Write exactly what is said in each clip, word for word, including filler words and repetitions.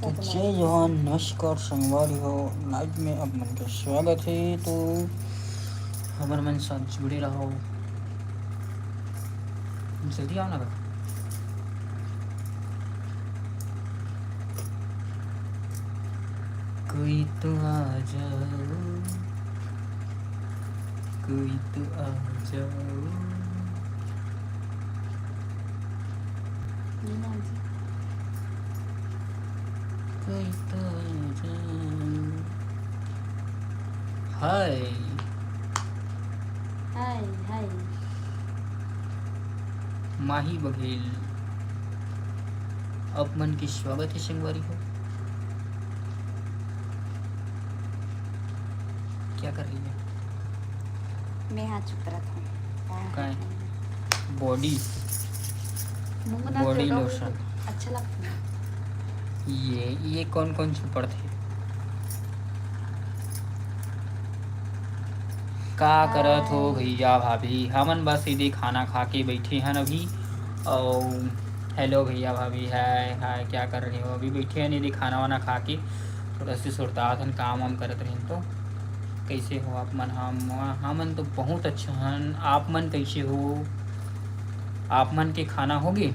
जय जोहार, नमस्कार संगवारी हो, लाइव में आप मन के स्वागत है। तो हमर मन साथ जुड़े रहो, जल्दी आओ ना। कोई तो आ जाओ, कोई तो आ जाओ। कोई तो आ जाओ। हाय। हाय, हाय। माही बघेल, आप मन के स्वागत है संगवारी हो। क्या कर रही है? मैं हाथ चुप रहा था। काय? Body, body lotion। अच्छा लगता है। ये, ये कौन कौन सी पड़थे? का करत हो भैया भाभी? हमन बस इदे खाना खा के बैठे हन अभी। और hello भैया भाभी, हाय हाय, क्या कर रहे हो? अभी बैठे हन इदे खाना वाना खा के, थोड़ा सी सुरतात हन, काम वाम करत रहेन। तो कैसे हो आप मन? हम, हमन तो बहुत अच्छा हन। आप मन कैसे हो? आप मन के खाना होगे?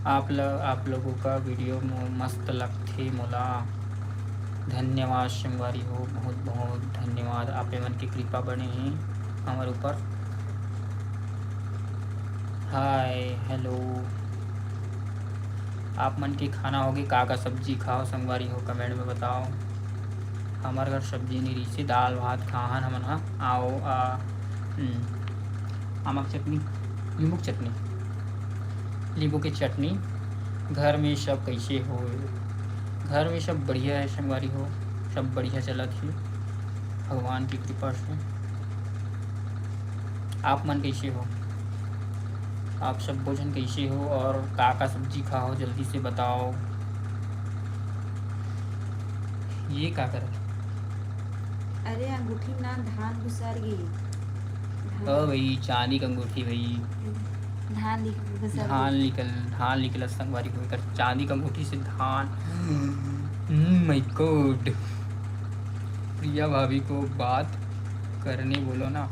आप ल-, आप लोगों का video मो-, मस्त लगथे मोला। धन्यवाद संगवारी हो, बहुत बहुत धन्यवाद। आप मन के कृपा बने हे हमर ऊपर। हाय, hello। आप मन के खाना होगे, का का सब्जी खाओ संगवारी हो, comment में बताओ। हमर घर सब्जी नहीं रही से, दाल भात खाहन हमन ह। आओ, आ, हम्म, आमा के चटनी, नींबू के चटनी, नींबू के चटनी। घर में सब कैसे हो? घर में सब बढ़िया है संगवारी हो, सब बढ़िया चलत हे भगवान की कृपा से। आप मन कैसे हो? आप सब भोजन कैसे हो और का का सब्जी खाओ, जल्दी से बताओ। ये का करत? अरे अंगूठी ना धान घुसर गे। धान। ओ भाई, चांदी के अंगूठी भाई। धान निकल घुसर धान गे। निकल, धान निकल संगवारी को कर चांदी के अंगूठी से धान। Oh my God। प्रिया भाभी को बात करने बोलो ना।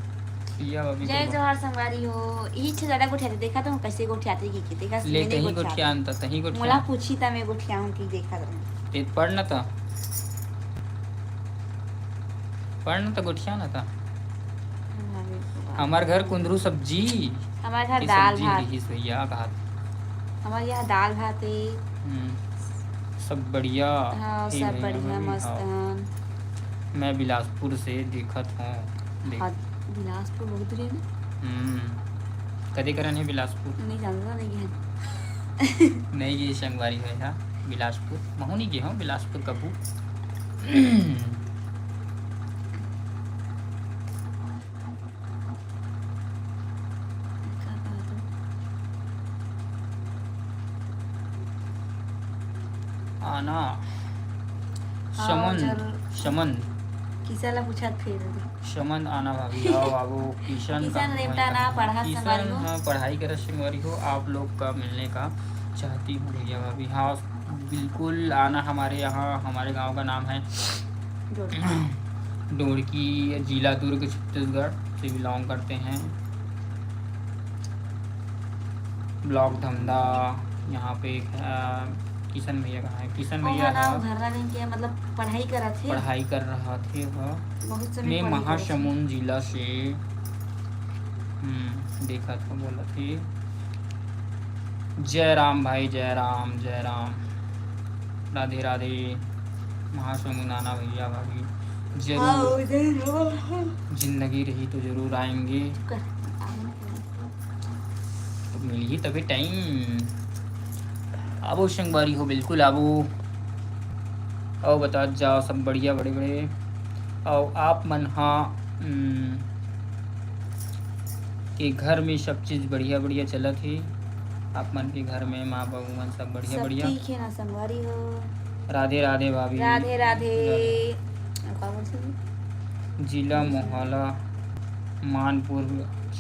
प्रिया भाभी जय को जोहार संगवारी हो। इही छे ज्यादा गोठियाथे, देखा तो कैसे गोठियाथे की, की देखा ले मैं नहीं तही गोठियाथे। गोठियान त, तही गोठियान। मोला पूछी त मैं गोठियाहूं कि देखा तो। ते पढ़ न त। पढ़ न त गोठिया न त। हमारे को बात हमार घर कुंदरू सब्जी। हमार घर के दाल सब्जी भात। रहिस भैया भात। हमार यहाँ दाल भात है। हम्म, सब बढ़िया। हाँ, हे सब भैया बढ़िया, भाभी, मस्त हाँ। हन। मैं बिलासपुर से देखत हूँ। देख। हाँ, बिलासपुर बहुत दूर है ना? हम्म, कदे करन है बिलासपुर? नहीं जानता, नहीं गए। नहीं गए संगवारी है, हाँ, बिलासपुर। महू नहीं गए हूँ बिलासपुर कभू। आना। हाँ, शमन, जरूर। शमन। किसा ला पूछत फिर? शमन आना भाभी, आओ, आओ, किशन किशन का रेमटा ना पढ़ा किशन, संगवारी हो। हाँ, पढ़ाई करत संगवारी हो, आप लोग का मिलने का चाहती हूँ भैया भाभी। हाँ, बिल्कुल आना हमारे यहाँ, हमारे गांव का नाम है डोड़की। डोड़की, जिला दुर्ग, छत्तीसगढ़ से belong करते हैं। ब्लॉक धमदा, यहाँ पे एक, अ, किशन भैया कहाँ है? किशन वो भैया है ना, है। घर वाले के, मतलब, पढ़ाई करत हे। पढ़ाई कर रहा थे वह। बहुत समय मैं पढ़ाई करत हे। महासमुंद जिला से, हम्म, देखा था, बोला थे। जय राम भाई, जय राम, जय राम। राधे राधे। महासमुंद आना भैया भाभी, जरूर। हाँ, उधर ही रहो। जिंदगी रही तो जरूर आएंगे। कर, आगे ना कर। तो मिलही तभी टाइम। आबो संगवारी हो, बिल्कुल आबो। अउ बतात जाओ, सब बढ़िया बड़े बड़े। अउ आप मन हा, हम्म, के घर में सब चीज बढ़िया बढ़िया चलत हे? आप मन के घर में माँ बाबू मन सब बढ़िया सब बढ़िया? ठीक है ना संगवारी हो? राधे राधे भाभी। राधे राधे। राधे। का बोलथे? जिला मोहला मानपुर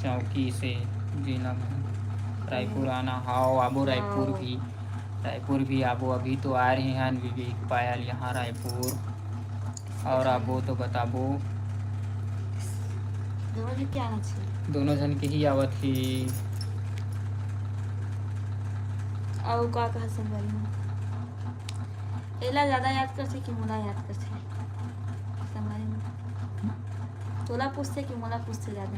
चौकी से, जिला मोहला रायपुर आना। हाव, आबो रायपुर हाव। भी। रायपुर भी आबो, अभी तो आ रहे हैं विवेक पायल यहाँ रायपुर। और आबो तो बताबो। दोनों झन के आना चाहिए। दोनों झन के ही आवत ही। अउ का कहा संगवारी हो? एला ज्यादा याद करथे कि मोला याद करथे? संगवारी हो, तोला पूछथे कि मोला पूछथे ज्यादा?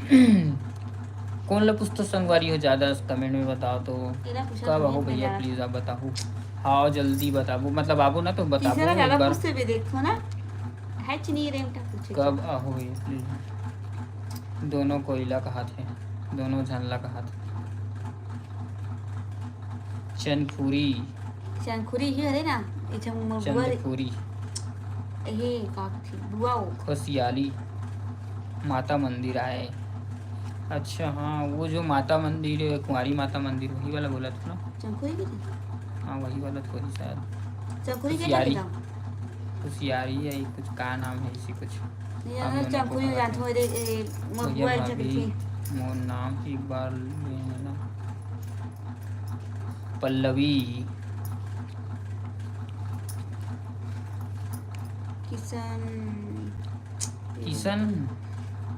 कौन ला पूछथो संगवारी हो ज्यादा, कमेंट में बताओ तो। एला पूछा कब तो आहो नहीं भैया, यार। प्लीज आप बताओ। हाँ, जल्दी बताबो, मतलब आबो ना तो बताबो तीसरा ज्यादा एक बार। पूछथे भी, देखो ना, है चीनी रेंगटा पूछे। कब आहो भैया, प्लीज। दोनों कोयला कहाथे, दोनों झन ला कहाथे। चनखुरी। चनखुरी ही हरे ना, ए छम मोर बुआ रे। चंदखुरी। हे का कथे? बुआ ओ। खुशियाली माता मंदिर आए। अच्छा, हाँ, वो जो माता मंदिर, कुंवारी माता मंदिर, वही वाला बोला था ना? चनखुरी के थे? हाँ, वही वाला थोड़ी शायद। चनखुरी के खुशियारी। थे? खुशियारी है, कुछ का नाम है इसी कुछ। नहीं हम यार, लोग को चनखुरी पता जानत था। हो रे, ए, मोर भैया बुआ भाभी, जगह मोर नाम एक बार ले लेना। पल्लवी। किशन। किशन।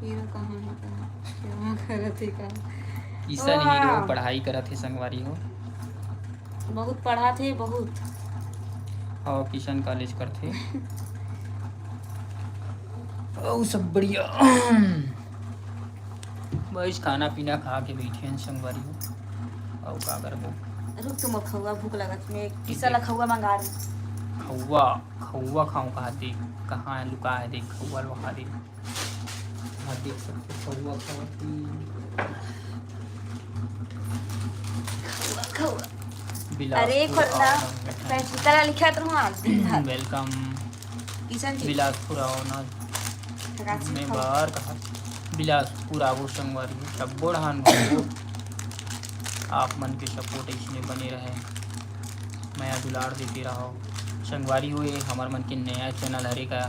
हीरो कहाँ है का? क्या करत है का? किशन वाह। हीरो पढ़ाई करत हे संगवारी हो। बहुत पढ़ा थे, बहुत। और किशन कॉलेज करथे। अउ सब बढ़िया। बस खाना पीना खा के बैठे हैं संगवारी हो। अउ का करबो? रुक, तुम खौआ भूख लगत, मैं किसा ला खौआ मंगा रही। खौआ, खौआ खाऊं कहा देख, कहाँ है लुका है देख, खौआ लुका देख। हाँ, देख सकते हो, खौआ खावत ही। खौआ, खौआ। बिलासपुर अरे खोलना, आना। पैसा ला लिखा तो हाँ, दिन भर। वेलकम। किशन जी। बिलासपुर आओ ना। ठकासी मैं खाओ। बाहर कहा, बिलासपुर आबो संगवारी हो, सब्बो डहान घूमबो। आप मन के सपोर्ट इसने बने रहे, मया दुलार देते रहो संगवारी हो। ये हमर मन के नया चैनल हरे का,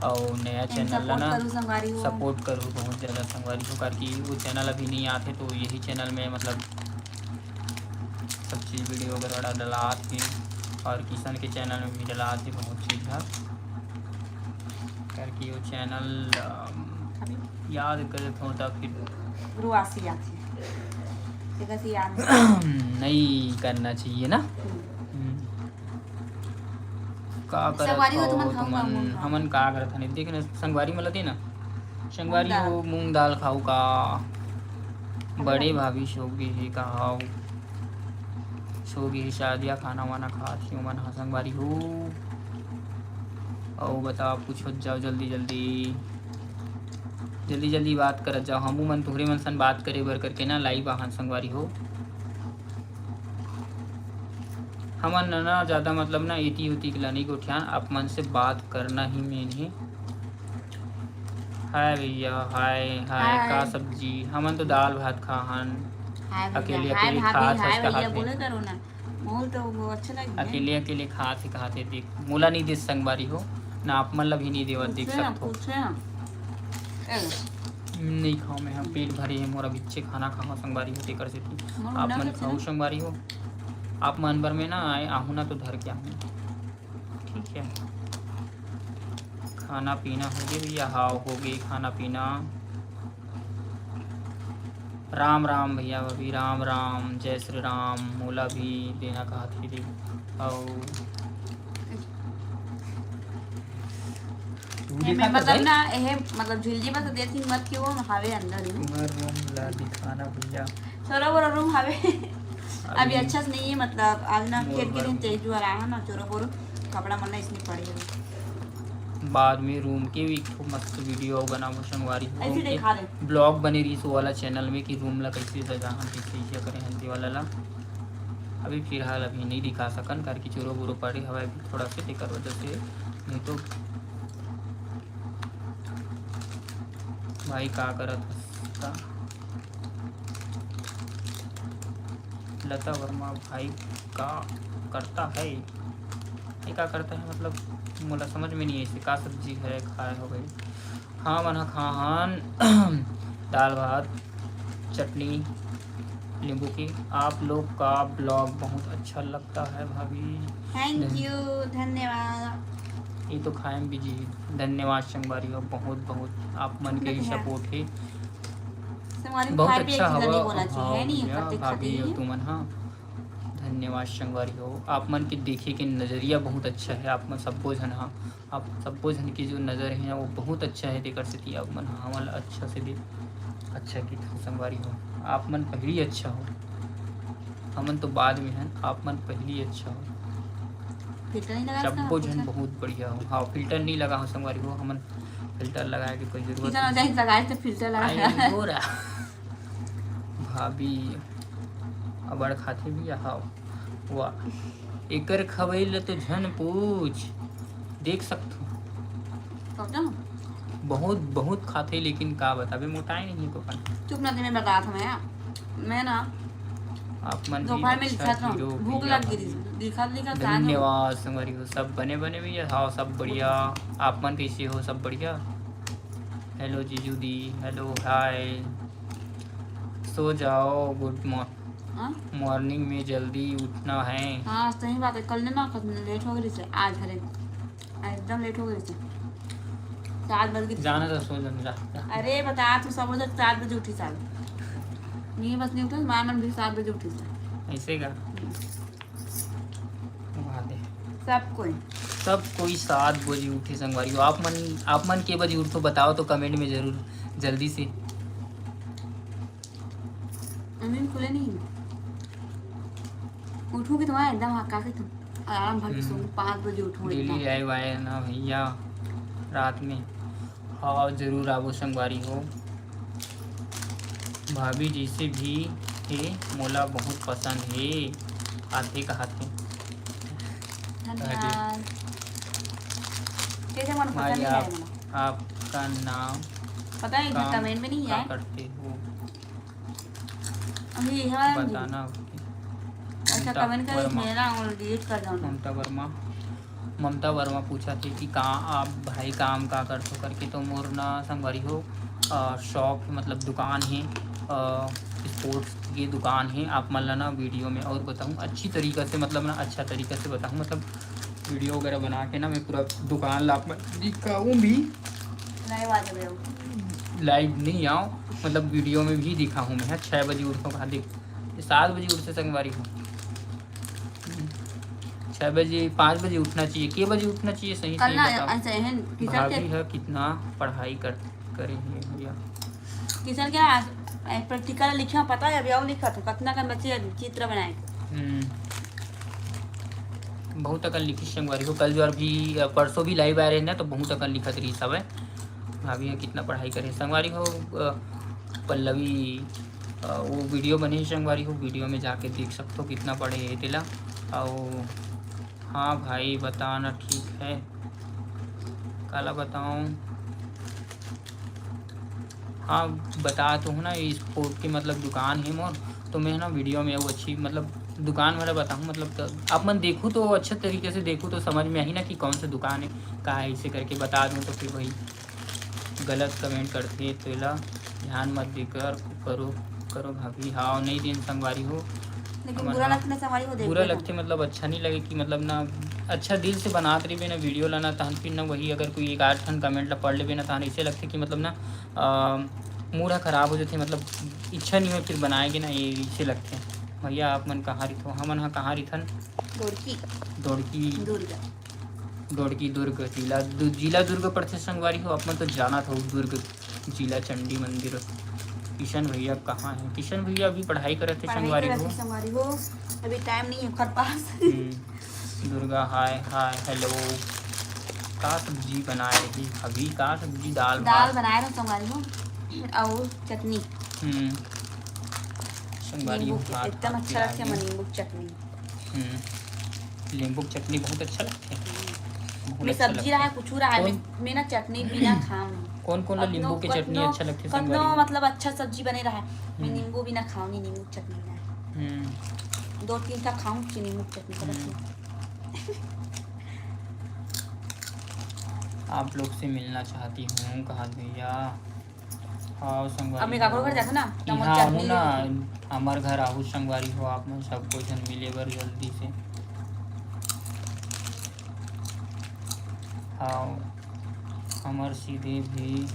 और नया एम चैनल ला सपोर्ट ना करू संगवारी हो। सपोर्ट करू बहुत ज़्यादा संगवारी हो, करके वो चैनल अभी नहीं आते तो यही चैनल में मतलब सब चीज़ वीडियो वगैरह डलात हे और किशन के चैनल में भी डलात हे बहुत चीज़ है करके वो चैनल अम, याद करत हो तब फिर रुआसी आती है। देखा सी याद। नहीं करना चाहिए ना। हम्म। का करत संगवारी हो हो तुमन खाऊंगा तुमन? मूंग दाल। हमन का करत हन? देख ना, संगवारी मला दे ना। संगवारी मूंग दाल। हो, मूंग दाल खाऊ का? अरे बड़े भाभी। भाभी सो गे हे का? हाव, सो गे हे शायद, या खाना वाना खात हे ओमन हा संगवारी हो। अउ बता, पूछत जाओ जल्दी जल्दी, जल्दी जल्दी बात करत जाओ। हमू मन तुहरे मन सन बात करे बर करके ना लाइव आहन संगवारी हो। हमन ना ज्यादा मतलब ना एती ओती के ला नहीं गोठियान, आप मन से बात करना ही मेन हे। हाय भैया, हाय हाय। हाय। का सब्जी? हमन तो दाल भात खाहन। हाय भैया, अकेले हाय अकेले भाभी, खात हाय हस कहा भैया थे। बोले करो ना। मोल तो वो अच्छा लगे। अकेले अकेले खात हे, खात हे देख, मोला नहीं दे संगवारी हो, ना आप मन ला भी नहीं देवत देख पूछे ना, सकत हो। पूछे ना। ए, नहीं खाओ मैं, हाँ पेट भरे है मोर, अभी अच्छे खाना खाओ संगवारी हो, तेकर सेती मोर आप ना मन करते खाओ ना। संगवारी हो। आप मन बर मैं ना आए आहू ना तो धर के आहू। ठीक है, खाना पीना हो गए भैया? हाव, हो गए खाना पीना। राम राम भैया भाभी, राम राम, जय श्री राम। मोला भी देना कहा थे रे। अउ तू एमे देखा मतलब तो ना, एहे मतलब झिलजी बस देती मत कि वो हावे अंदर ही। तुम्हार रूम ला दिखाना भैया। छोरा बोरो रूम हावे। अभी अभी अच्छा से नहीं है, मतलब आज ना मोर खेत के घर दिन में। तेज जुआर आया ना, छोरा बोरो कपड़ा मन ना इसने पड़े हुए। बाद में रूम के भी एक ठो मस्त वीडियो बनाबो संगवारी हो। ऐसे रूम के दिखा दे। ब्लॉग बने रहिस वाला चैनल में कि रूम ला कैसे सजाहन, कैसे ऐसे करे हन ते वाला ला। अभी फिलहाल अभी नहीं दिखा सकन, काबर कि चोरो बोरो पड़े हवय अभी थोड़ा से, तेकर वजह से। नहीं तो भाई का करत हस का? लता वर्मा भाई का करता है? ये का करता है मतलब, मोला समझ में नहीं है इसे, का सब्जी है खाए हो गई? हाँ मन ह खाहन दाल भात चटनी नींबू की। आप लोग का ब्लॉग बहुत अच्छा लगता है भाभी। थैंक यू, धन्यवाद। ये तो खाए में बिजी। धन्यवाद संगवारी हो, बहुत बहुत आप मन के ही सपोर्ट है। संगवारी बहुत अच्छा हवा। नहीं बोला चाहिए, नहीं करते खाते ही। तुमन हाँ, धन्यवाद संगवारी हो। आप मन के देखे के नजरिया बहुत अच्छा है। आप मन सब्बो झन हाँ, आप सब्बो झन के जो नजर है वो बहुत अच्छा है, तेकर सेती आप मन हमन ला अच्छा से दे अच्छा की संगवारी हो। आप मन पहली अच्छा हो, हमन तो बाद में हन, आप मन पहली अच्छा हो। फिल्टर नहीं लगा सब्बो झन बहुत बढ़िया हो। हाँ, फिल्टर नहीं लगा हो संगवारी हो, हमन फिल्टर लगाए के कोई जरूरत नहीं। लगाए तो फिल्टर लगा। भाभी अबड़ खाथे भी। हाँ, वाह, एकर खवई ल तो झन पूछ, देख सकथो। बहुत बहुत खाथे, लेकिन का बताबे, मोटाए नहीं तो अपन। चुप ना, मैं बता था मैं मैं ना आप मन दोपहर में लिखा था, भूख लग गई। लिखा लिखा धन्यवाद संगवारी हो। सब बने बने भी। हाँ, सब बढ़िया। आप मन कैसे हो? सब बढ़िया। हेलो जीजू दी, हेलो हाय। सो जाओ, गुड मॉर्निंग। मॉर्निंग में जल्दी उठना है। हाँ, सही बात है। कल ना लेट हो गई, आज हरे एकदम लेट हो गई। सात बज गई। जाना था, सो जाना। अरे बता, तू सब सात बजे उठी साल। नहीं, बस नहीं उठा, माँ मन भी सात बजे उठी। ऐसे का? सब कोई सब कोई सात बजे उठे संगवारी हो। आप मन, आप मन के बजे उठो बताओ तो कमेंट में जरूर, जल्दी से। नींद खुले नहीं। उठूंगी तो मैं एकदम हक्का के तुम आराम भर के सोऊंगी। पाँच बजे उठूंगी डेली एकदम। आए वाए ना भैया रात में। हाँ, जरूर आवो संगवारी हो। भाभी जैसे भी हे, मोला बहुत पसंद हे। आथे कहाथे। धन्यवाद। कैसे मन पसंद है आप, आपका नाम पता है, इधर कमेंट में नहीं है। करते हो? अभी ये वाला नहीं। बताना। अच्छा, कमेंट करिए, मेरा और डिलीट कर दो। ममता वर्मा, ममता वर्मा पूछा थे कि का आप भाई काम का करथो करके। तो मोर ना संगवारी हो, शॉप मतलब दुकान है, स्पोर्ट्स ये दुकान है। आप मन ला ना वीडियो में और बताऊँ अच्छी तरीका से, मतलब ना अच्छा तरीका से बताऊँ, मतलब वीडियो वगैरह बना के ना मैं पूरा दुकान ला आप मन दिखाऊँ भी। लाइव आ जाओ, लाइव नहीं आओ, मतलब वीडियो में भी दिखाऊँ मैं। हाँ, छः बजे उठो कहा देख, सात बजे उठते संगवारी हो। छः बजे, पाँच बजे उठना चाहिए। के बजे उठना चाहिए सही सही बताओ। भाभी है कितना पढ़ाई कर करे हे भैया? किशन क्या आज प्रैक्टिकल लिखा पता है, अभी और लिखा था कितना का बच्चे चित्र बनाए। हम्म। बहुत अकन लिखिस संगवारी हो। कल जो भी परसों भी लाइव आए रहे ना तो बहुत अकन लिखत रही सब है। भाभी है कितना पढ़ाई करे संगवारी हो। पल्लवी वो वीडियो बने संगवारी हो, वीडियो में जाके देख सकते हो कितना पढ़े है तेला। और हाँ भाई बताना ठीक है, काला बताऊँ। हाँ बता तो हूँ ना, स्पोर्ट के मतलब दुकान है मोर, तो मैं ना वीडियो में वो अच्छी मतलब दुकान वाला बताऊँ, मतलब तो आप मन देखूँ तो अच्छा तरीके से देखूँ तो समझ में आई ना कि कौन सा दुकान है, का है, इसे करके बता दूँ तो फिर वही गलत कमेंट करते तो ला ध्यान मत देकर करो, करो भाभी। हाँ नहीं दिन संगवारी हो, लेकिन बुरा लगता है संगवारी हो, बुरा लगते मतलब अच्छा नहीं लगे कि मतलब ना अच्छा दिल से बनात रहिबे ना वीडियो ला ना, तहन फिर ना वही अगर कोई एक आध ठन कमेंट ला पढ़ लेबे ना तहन ऐसे लगते कि मतलब ना मूड खराब हो जाते, मतलब इच्छा नहीं हो फिर बनाए के ना, ये ऐसे लगते। भैया आप मन कहाँ रिथो? हमन हा कहाँ रिथन? दोड़की। दोड़की दुर्ग। दोड़की दुर्ग जिला, जिला दुर्ग पड़थे संगवारी हो। आप मन तो जाना था दुर्ग जिला चंडी मंदिर। किशन भैया कहाँ है? किशन भैया अभी पढ़ाई करत थे संगवारी हो। संगवारी हो, अभी टाइम नहीं है ओकर पास। हम्म। दुर्गा हाय हाय हेलो। का सब्जी बनाए रही अभी? का सब्जी? दाल दाल बनाए रहो संगवारी हो और चटनी। हम्म। संगवारी हो एकदम अच्छा लगता है नींबू चटनी। हम्म। नींबू की चटनी बहुत अच्छा लगता है। मैं अच्छा सब्जी रहा कुछ रहा मैं ना चटनी बिना खाऊं। कौन कौन नींबू की चटनी अच्छा लगता है? मतलब अच्छा सब्जी बने रहा मैं नींबू बिना खाऊं नहीं, नींबू चटनी बिना। हम्म। दो तीन का खाऊं कि नींबू चटनी का। आप लोग से मिलना चाहती हूँ कहा भैया। हाँ, संगवारी अब मैं काकरो घर हो। जाथों ना, त मोर इहाँ आहू चटनी ना, लेके। हमर घर आहू संगवारी हो, आप मन सब कोई झन मिले बर जल्दी से। हाँ, हमर सीधे भी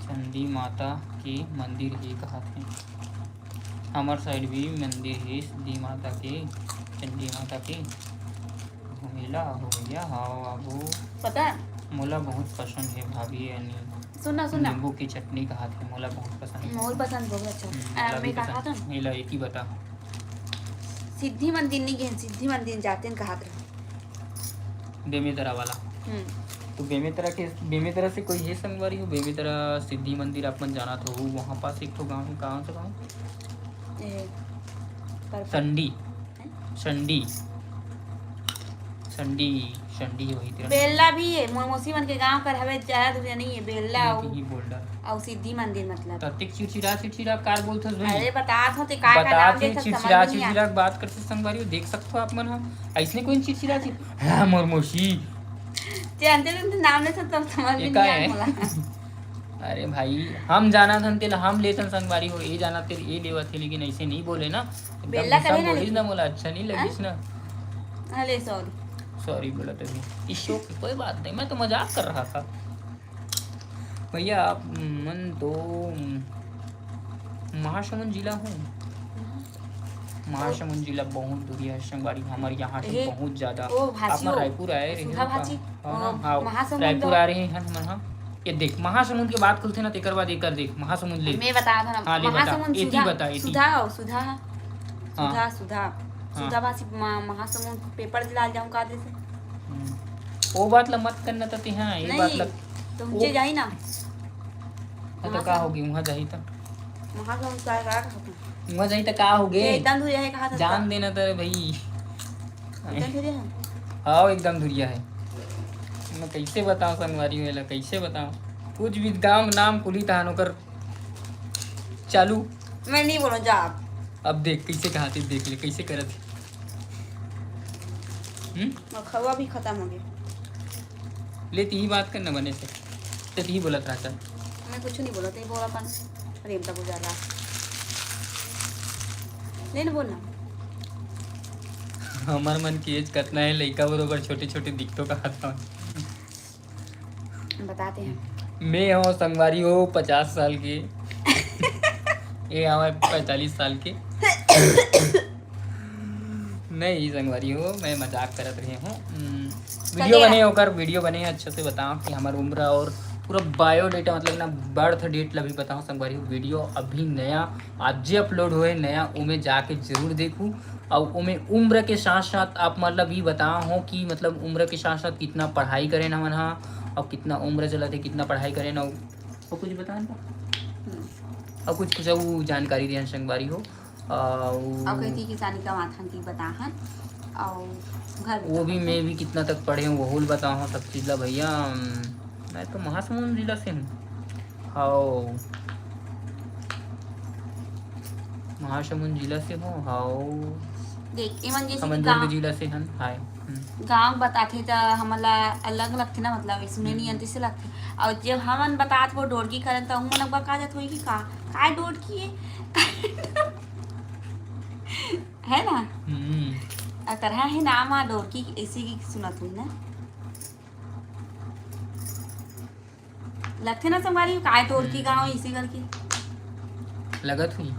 चंडी माता के मंदिर हे कहत हे। हमर side भी मंदिर हे चंडी माता के, चंडी माता के। घुमेला हो भैया, हाँ बाबू। पता है? मोला बहुत पसंद हे भाभी, यानी सुन ना, सुन ना। नींबू की चटनी कहत हे, मोला बहुत पसंद हे। मोर पसंद बहुत अच्छा। हम्म, आ, मोला मैं भी कहा पसंद। था ना। ये ला, एक ही बता। सिद्धि मंदिर नहीं गए, सिद्धि मंदिर जाते हैं कहा था। बेमेतरा वाला। हम्म। तो बेमेतरा के, बेमेतरा से कोई हे संगवारी हो, बेमेतरा सिद्धि मंदिर आप मन जाना था, वो वहाँ पास एक ठो गाँव हे, कहाँ से गाँव? ए, पर संडी। हैं? संडी। संडी, संडी वही तेरा। बेल्ला भी हे, मोर मौसी मन के गांव कर हवे, ज्यादा दूर नहीं हे, बेल्ला नहीं, अउ, यही बोल रहा। अउ सिद्धि मंदिर मतलब। ततिक चिड़चिड़ा, चिड़चिड़ा कार बोलथस भाई। अरे बतात हों ते का, का बतात नाम हे, लेथस, समझ चिड़चिड़ा, में नहीं चिड़चिड़ा आत। बात करथस संगवारी, देख सकथो आप मन ह। अइसने कोई चिड़चिड़ा चिड़-, हाँ, मोर मौसी। ते अंते अंते नाम लेथस, तब समझ में ये का नहीं आत हे? मोला। अरे भाई, हम जानत हन तेला हम लेथन संगवारी हो, ये जानत तेला ये लेवत हे, लेकिन ऐसे नहीं बोले ना। एकदम बेल्ला गुस्सा करे में बोलिस लगी। ना, मोला अच्छा नहीं लगिस हाँ? ना। अरे sorry। Sorry बोला तभी। It's okay, कोई बात नहीं, मैं तो मजाक कर रहा था। भैया, आप मन तो महासमुंद जिला हो। महासमुंद जिला बहुत दूरिया हे संगवारी, हमर यहाँ से अरे, बहुत ज्यादा। ओ, भाची आप मन हो। रायपुर आए रहे सुधा हो का? भाची। हाँ, ओ, हाँ, हाँ, महासमुंद रायपुर हो। आ रहे हैं हमन, हाँ। ये देख, महासमुंद के बात खुलथे ना, तेकर बाद एकर देख, महासमुंद ले। मैं बता दो ना, हाँ, ले बता। महासमुंद एती सुधा, बता, एती। सुधा हो, सुधा। हाँ। सुधा, सुधा। हाँ। सुधा भाची, मा-, महासमुंद paper दिलाल जाऊं का दे से? हम्म। वो बात ला मत करना त तेहा, ये बात नहीं, ला तो वो मुझे जाई ना। हाँ, तो का महासमुंद। होगे, वहाँ जाही त? महासमुंद का, का, का होगे? वहाँ जाही त का होगे? ये एकदम दूर है, कहा था जान उसका? देना तेरे भाई। एकदम दूर है? हाँ, एकदम दूरिया है। मैं कैसे बताऊँ संगवारी हो एला, कैसे बताऊँ? कुछ भी गाँव नाम कुली तहान ओकर चालू। मैं नहीं बोलूँ, जा आप। अब देख, कैसे कहा थी, देख ले, कैसे करत हे। हम्म? और खवा भी खत्म हो गया। ले, तिही बात कर ना बने से। ते तिही बोलत रहा, चल। मैं कुछ नहीं बोला, ते बोला अपन। रेमता गुजर रहा। ले ना, बोल ना। हमर मन की age कतना है, लइका बरोबर छोटे-छोटे दिखतो कहा था। बताते हैं। मैं हूँ संगवारी हो पचास साल के। ये हमारे पैंतालीस साल के। नहीं संगवारी हो, मैं मजाक करत रहे हूँ। हम्म, video बने ओकर, video बने, अच्छे से बताओ कि हमार उम्र और पूरा biodata, मतलब ना, birth date ला भी बताओ संगवारी हो। Video अभी नया, आज जे upload हुए नया, ओमे जाके जरूर देखू। और ओमे उम्र के साथ साथ आप, मतलब, ये बताओ हो कि, मतलब, उम्र के साथ साथ कितना पढ़ाई करेन हमन हा, और कितना उम्र चलत हे, कितना पढ़ाई करेन, और, और कुछ बताओ ना। हम्म। और कुछ, कुछ वो जानकारी देन संगवारी हो। अउ अउ कहिथे कि सानिका माथान की बताहन, अउ घर वो भी बताहन। मैं भी कितना तक पढ़े हूँ, वहू ल बताहूँ सब चीज ला भैया। मैं तो महासमुंद जिला से हूँ। हाओ। महासमुंद जिला से हूँ, हाओ। देख, एमन जैसे हमन कि दुर्ग गाँव, जिला से हन, हाय। हम्म। गाँव बताथे त हमन ला अलग लगथे ना, मतलब, सुने नहीं हम्म। आन तइसे लगथे। अउ जब हमन बतात वो डोरकी करन, त उमन अब्बा का जात होई कि का, काय डोरकी है? है ना? हम्म। अउ तरहा ही नाम आ डोरकी, ऐसे की सुनत हुई ना। लगथे ना संगवारी, काय डोरकी हम्म। गाँव, इसी करके। लगत हुई।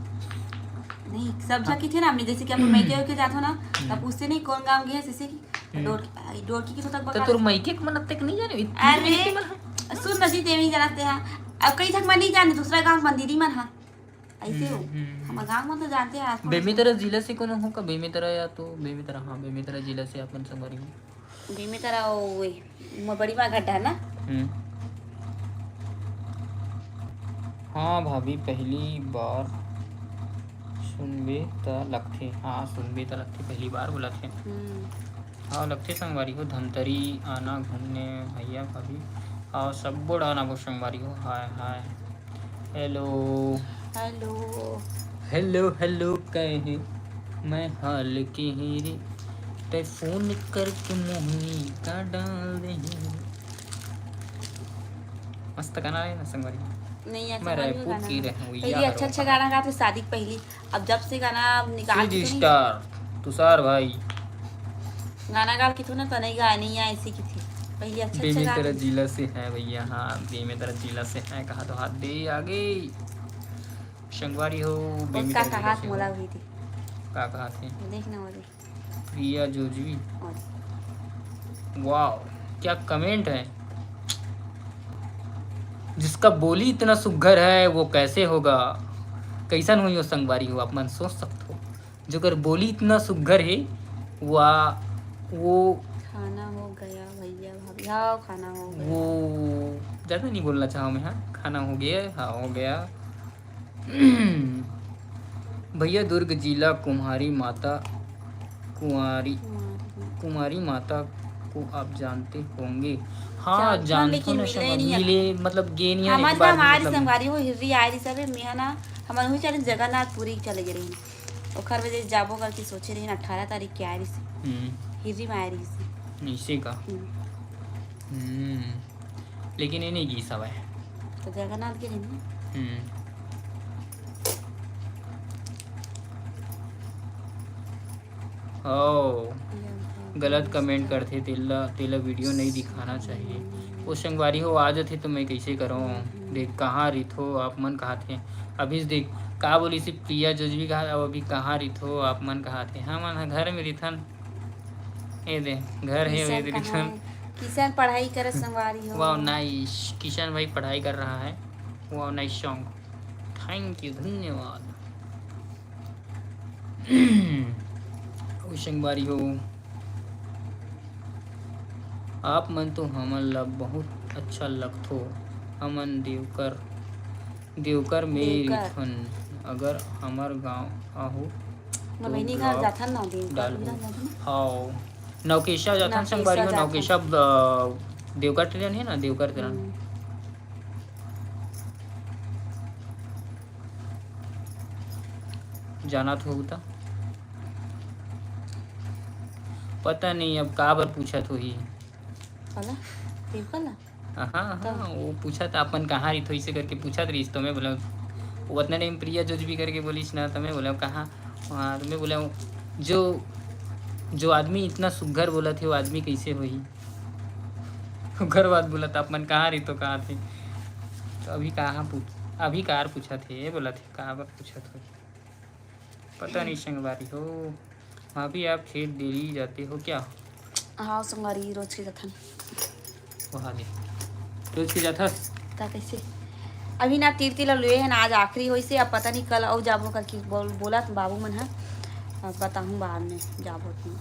नहीं, सब झन हाँ। किथे ना, हमने जैसे कि अपन मइके होके जाथो ना, हम्म। तब पूछते नहीं, कौन गाँव गए, जैसे कि हम्म। डोर-, डोरकी के तो तक तो बका तोर मइके के मन तक नहीं जाने, इतनी अरे, मइके मन ह। सुन ना जी, तेमी जानते हैं। अब कई झक मन नहीं जाने, दूसरा गाँव मन दीदी मन ह। ऐसे हो। हम्म, हम्म। हमर गाँव में तो जानते हैं, आसपास में। बेमेतरा जिला से कोनो हो का? बेमेतरा या तो, बेमेतरा, हाँ, बेमेतरा जिला से अपन संगवारी हो। बेमेतरा वो, वो, वो बड़ी माँ गड्ढा ना? हम्म। हाँ भाभी, पहली बार सुनबे त लगथे। हाँ, सुनबे त लगथे, पहली बार बोलत हे। हम्म। हाँ, लगथे संगवारी हो, धमतरी आना घूमने भैया भाभी। हाँ, सब्बो डाहर आबो संगवारी हो। हाय, हाय। Hello। Hello। Hello, hello कहे मैं हाल के ही रे, तै phone करके मोहनी का डाल दे। मस्त गाना है ना संगवारी। नहीं, ऐसा मैं रायपुर की रहूँ, पहले अच्छा अच्छा गाना गाते शादी के पहली। अब जब से गाना निकाल के सुनी, स्टार तुषार भाई गाना गाल के थो ना, तो नहीं गाए, नहीं आए, ऐसे की थी पहले। अच्छा अच्छा गाना। जिला से है भैया। हाँ, बेमेतरा जिला से है। कहा तो हाथ दे आगे। संगवारी हो, बेमेतरा जिला से हो। मोला हुई थी। का कहा थे? देख ना वाली। प्रिया जोजवी। वाह, क्या कमेंट है। जिसका बोली इतना सुघर है, वो कैसे होगा? कैसन होई वो संगवारी हो, आप मन सोच सकते हो। जोकर बोली इतना सुघर है, वा, वो खाना हो गया भैया भाभी, हाँ, खाना हो गया। वो ज़्यादा नहीं बोलना चाहा मैं, हाँ, खाना हो गया, हाँ, हो गया। भैया, दुर्ग जिला कुम्हारी माता, कुंवारी, कुंवारी माता को आप जानते होंगे? हाँ, जानथन, जानथन, लेकिन मिले नहीं है। मिले, मतलब, गे नहीं है, हमन एक बार हमारे मतलब संगवारी वो हिर्री आए रही सब, मेहा ना, हमन हुई चले जगन्नाथपुरी चले गए रही। ओखर वजह से जाबो करके सोचे रही ना, अठारह तारीख के आए रही से। हम्म। हिर्री में आए रही से। ऐसे का? हम्म। हम्म। लेकिन ये नहीं गीस हवय। तो जगन्नाथ के नहीं। हम्म। ओ, गलत कमेंट करथे, तेला, तेला वीडियो नहीं दिखाना चाहिए। वो संगवारी हो आ जाथे तो मैं कैसे करूँ? देख, कहाँ रिथो आप मन कहाथे। अभी देख, का बोली से प्रिया जोजवी कहा, अब अभी कहाँ रिथो आप मन कहाथे। हमन ह घर में रिथन। ए दे, घर है, किशन ए दे, कहाँ रिथन। है? किशन पढ़ाई करे संगवारी हो। वाह, नाइस। किशन भाई पढ़ाई कर रहा है। वाह, नाइस सॉन्ग। थैंक यू, धन्यवाद। ओ संगवारी हो, आप मन तो हमन ला बहुत अच्छा लगथो। हमन देवकर, देवकर में देवकर। रिथन। अगर हमर गांव आहू तो मलैनी घर vlog जाथन ना, देवकर डालहू। उधर जाथन ना। हाव, नौकेशा जाथन नौकेशा संगवारी हो, जाथन। नौकेशा, अ, देवकर ट्रेन है ना, देवकर ट्रेन। हम्म। जानत होहू त? पता नहीं अब काबर पूछत होही। काला? देवकर ला? हाँ, हाँ, तो? वो पूछत, अपन कहाँ रिथो, इसे करके पूछत रहिस, तो मैं बोला, वो उतना टाइम प्रिया जोजवी करके बोलिस ना, तो मैं बोला, "कहाँ?" वहाँ, तो मैं बोला, "जो, जो आदमी इतना सुघर बोलत हे, वो आदमी कैसे होही?" सुघर बात बोलत, "आप मन कहाँ रिथो, कहाँ थे?" तो अभी कहाँ पूछ, अभी कार पूछत हे, ये बोलत हे, काबर पूछत हो? पता नहीं संगवारी हो, भाभी आप खेत डेली जाते हो क्या? हाँ संगवारी, रोज के जाथन। वहाँ दे, रोज के जाथस? ता कैसे? अभी ना तीर तीर लुए है ना, आज आखिरी होइसे, अब पता नहीं कल अउ जाबो करके बोल, बोला त बाबू मन ह। अब बताहूँ बाद में जाबो तो।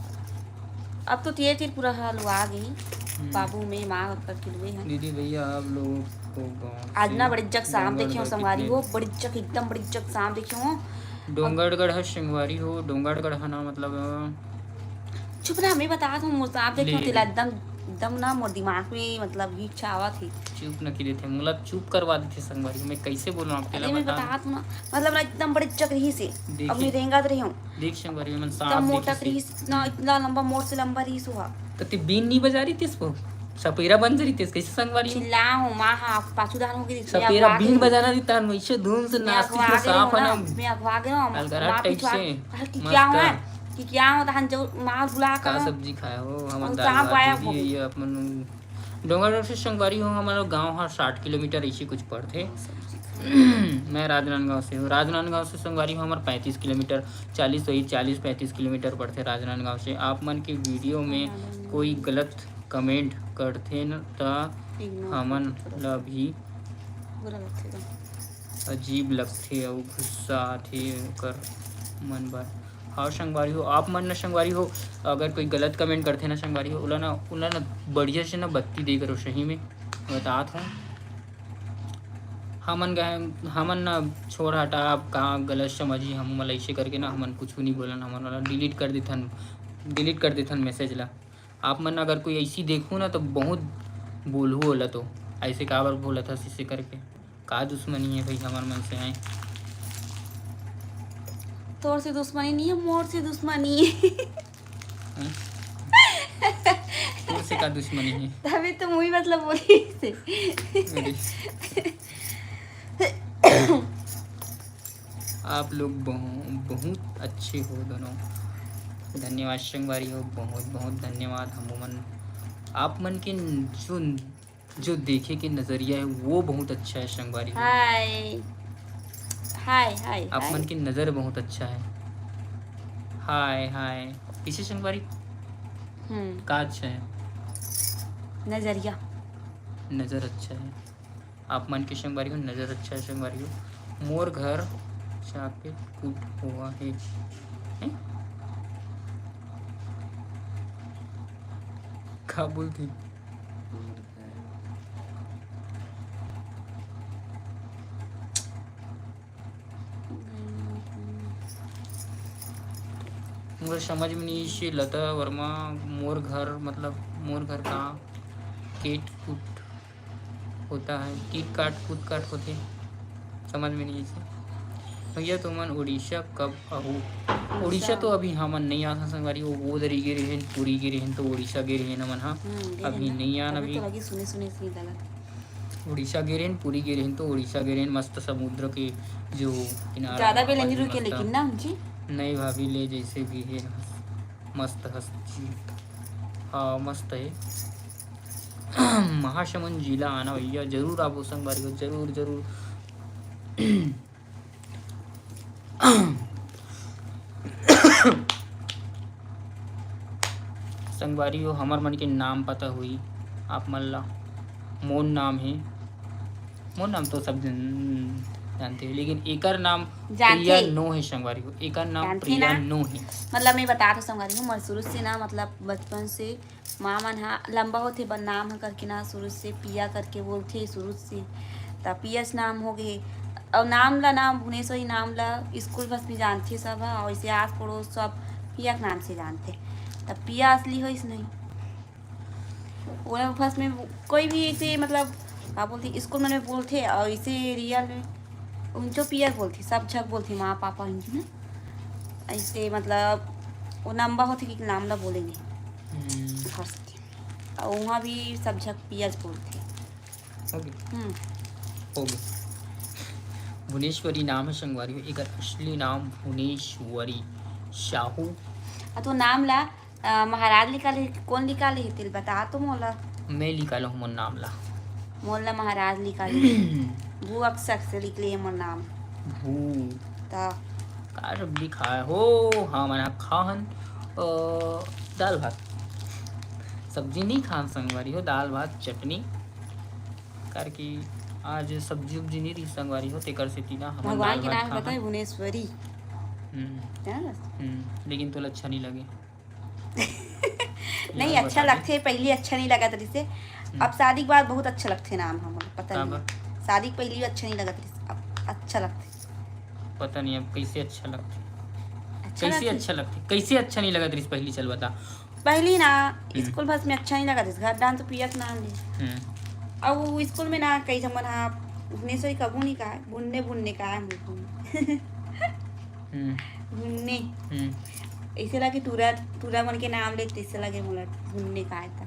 अब तो तीर तीर पूरा हलवा गई। हम्म। बाबू में माँ करके लुए हैं। दीदी भैया आप लोगों को गाँव आज से ना बड़ी जग शाम डोंगरगढ़ देखे हो संगवारी कितने हो, बड़ी जग, एकदम बड़ी जग शाम देखे हो। डोंगरगढ़ है संगवारी हो, डोंगरगढ़ है ना, मतलब, चुप ना, मैं बता दूँ, मोर आप देखे ले। तेला एकदम, एकदम ना मोर दिमाग में, मतलब, ही इच्छा आवत ही। चुप न की देथे, मोला चुप करवा देथे संगवारी, मैं कैसे बोलूँ आप तेला अरे, मैं बता। बता दूँ ना, मतलब, ना एकदम बड़ी जग रही से, देखिए। अब मैं रेंगत रही हूँ। देख संगवारी, मन एकदम सांप मोटा देखे से। रही से, इतना, इतना लंबा, मोर से लंबा रही से हुआ। तो ते बीन नहीं बजा रही तेस वो? सपेरा बन रही तेस, कैसे संगवारी हो? चिल्ला हो, माँ, हाँ, पाछू धान हो गई, सपेरा बीन बजाना रही तान, वैसे धुन से नाचती थी, सांप है ना, मैं अगवा गया हूँ, अलगरा माँ टाइप पिछुआ, से। अरे, कि क्या हुआ? कि क्या हो, तहन जो माल बुला का कर। सब्जी खाए हो? हमर और दाल सांप भात आया दीदी, वो। ये अपन डोंगरगढ़ से संगवारी हो, हमारा गांव हा साठ किलोमीटर ऐसी कुछ पड़थे। मैं राजनांदगांव से हूँ। राजनांदगांव से संगवारी हो, हमारा पैंतीस किलोमीटर, चालीस, वही चालीस पैंतीस किलोमीटर पड़थे राजनांदगांव से। आप मन के वीडियो में कोई गलत कमेंट करथे न, त इग्नोर हमन कर दो। ला भी बुरा लगथे तो। अजीब लगथे अउ गुस्सा आथे ओकर मन बर। हाँ संगवारी हो, आप मन न संगवारी हो, अगर कोई गलत कमेंट करथे ना संगवारी हो, ओला ना, ओला ना बढ़िया से ना बत्ती दे करो, सही में बतात हूँ। हमन गए, हमन ना छोड़ हटा, आप कहाँ गलत समझी, हम मतलब ऐसे करके ना हमन कुछ नहीं बोलन, हमन वाला डिलीट कर देथन, डिलीट कर देथन मैसेज ला। आप मन अगर कोई ऐसी देखू ना तो बहुत बोलहू ओला, तो ऐसे काबर बोलत हस इसे करके। का दुश्मनी है भाई हमर मन से, आए? तोर से दुश्मनी नहीं है, मोर से दुश्मनी है। हैं? तोर से का दुश्मनी है? तभी तो मुही मतलब बोली से। अरे। आप लोग बहु-, बहुत अच्छे हो दोनों। धन्यवाद संगवारी हो, बहुत बहुत धन्यवाद। हम मन, आप मन के जो, जो देखे के नजरिया है वो बहुत अच्छा है संगवारी हो। हाय, हाय, हाय, आप हाय। मन की नजर बहुत अच्छा है। हाय हाय। पीछे संगवारी हम्म। का अच्छा है? नजरिया। नजर अच्छा है। आप मन के संगवारी हो, नजर अच्छा है संगवारी हो। मोर घर जाके कुट हुआ है। हैं? का बोलती? मोर समझ में नहीं से लता वर्मा, मोर घर मतलब मोर घर का केट कुट होता है, किट काट कुट काट होते, समझ में नहीं से। भैया तुमन उड़ीसा कब आहू? उड़ीसा तो अभी हमन नहीं आथन संगवारी, वो वो दरी गे रहेन, पूरी गे रहेन तो उड़ीसा गे रहेन हमन। हाँ, अभी नहीं आन। अभी तो लगी सुने सुने सी लगा। उड़ीसा गे रहेन, पूरी गे रहेन तो उड़ीसा गे रहेन, मस्त समुद्र के जो किनारा ज्यादा बेल नहीं रुके। लेकिन ना जी नहीं भाभी, ले जैसे भी है मस्त हस जी। हाँ मस्त है। महासमुंद जिला आना भैया, जरूर आप संगवारी हो, जरूर जरूर। संगवारी हो, हमर मन के नाम पता हुई आप मन ला। मोर नाम है, मोर नाम तो सब जन जानते हैं, लेकिन एकर नाम जानते प्रिया नो है संगवारी हो, एकर नाम जानते प्रिया ना? नो है। मतलब मैं बता तो संगवारी हो, मोर शुरू से ना, मतलब बचपन से माँ मन हा लंबा होथे बर नाम ह करके ना शुरू से पिया करके बोलथे शुरू से, त पियाच नाम हो गए। और नाम ला ना भुवनेश्वरी नाम ला स्कूल बस में जानथे सब ह, और इसे आस पड़ोस सब पिया के नाम से जानथे। त पिया असली होइस नहीं, ओला फर्स्ट में कोई भी ऐसे मतलब का बोलथे स्कूल मन में बोलथे और इसे रियल में उनचो पिया बोलथे, सब झक बोलथे माँ पापा उनके ना। ऐसे मतलब वो लंबा होथे कि नाम ला बोले नहीं। हम्म। और वहाँ भी सब झक पियाज बोलथे। ओके। हम्म। ओके। भुवनेश्वरी नाम है संगवारी हो, एकर असली नाम भुवनेश्वरी साहू। आ तो नाम ला अ, महाराज निकाले, कौन निकाले हे तेल बता तो मोला। मैं निकालो हूँ मोर नाम ला। मोला महाराज निकाले। भू अक्षर से निकले हे मोर नाम। भू। ता। का सब्जी खाए हो? हाँ, मना खाहन, अ, दाल भात। सब्जी नहीं खान संगवारी हो, दाल भात चटनी। करके आज सब्जी उब्जी नहीं रही संगवारी हो, तेकर से तीना हमन भगवान के नाम बताए भुवनेश्वरी। हम्म। हम्म, लेकिन तोला अच्छा नहीं लगे। नहीं, अच्छा लगथे, पहली अच्छा नहीं लगत रहिसे। अब शादी के बाद बहुत अच्छा लगथे नाम हमन, पता नहीं। शादी के पहली अच्छा नहीं लगत रहिसे, अब अच्छा लगथे। पता नहीं अब कैसे अच्छा लगथे। अच्छा कैसे लगथे? अच्छा लगथे? कैसे अच्छा नहीं लगत रहिसे पहली, चल बता। पहली ना स्कूल बस में अच्छा नहीं लगत रहिसे, घर डान तो पिया के नाम ले। अब वो स्कूल में ना कई जमन हा भुवनेश्वरी कबू नहीं कहा, बुन्ने बुन्ने कहा। भुन्ने। ऐसे लगे टूरा, टूरा मन के नाम लेते, इससे लगे मोला भुन्ने का आय था।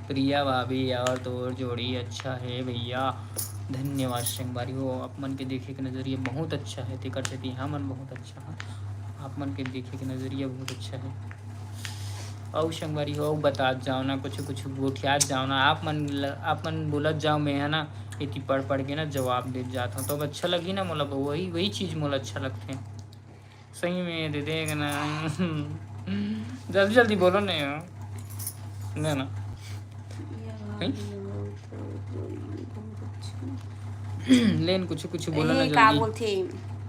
प्रिया भाभी, और तोर जोड़ी अच्छा है भैया। धन्यवाद संगवारी हो, आप मन के देखे के नजरिया बहुत अच्छा है, तेकर सेती हमन बहुत अच्छा है। आप मन के देखे के नजरिया बहुत अच्छा है। अउ संगवारी हो, अउ बतात जाओ ना, कुछ कुछ गोठियात जाओ ना। आप मन ल-, आप मन बोलत जाओ, मैं है ना एती पढ़ पढ़ के ना जवाब देत जात हूँ, तो अब अच्छा लगी ना मोला, वही वही चीज मोला अच्छा लगथे। सही में दे देगा ना। जल्दी जल्दी बोलो ना यार, ना ना। लेन कुछ कुछ बोलो ना ए, का जल्दी। बोलथे?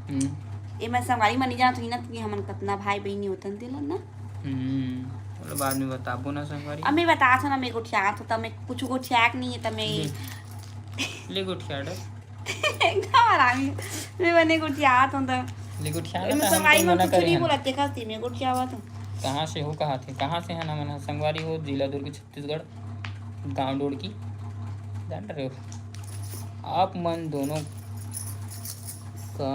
हम्म। ए, मैं संगवारी मन नहीं जानत हूँ ना कि हमन कतना भाई बहिनी होतन तेला ना। हम्म, बोलो बाद में बताबो ना संगवारी। अब मैं बतात हूँ ना, मैं गोठियात हूँ, तब मैं कुछ गोठियाक नहीं है, तब मैं ले। ले गोठिया डर। एकदम आराम है। मैं बने गोठियात हूँ तो। ले गोठिया मैं ना, संगवारी मन कुछ नहीं बोला, देखा थी मैं गोठियावा तो। कहाँ से हो, कहाँ थे, कहाँ से है ना मन संगवारी हो, जिला दुर्ग, छत्तीसगढ़, गांव डोड़की, जान रहे हो? आप मन दोनों का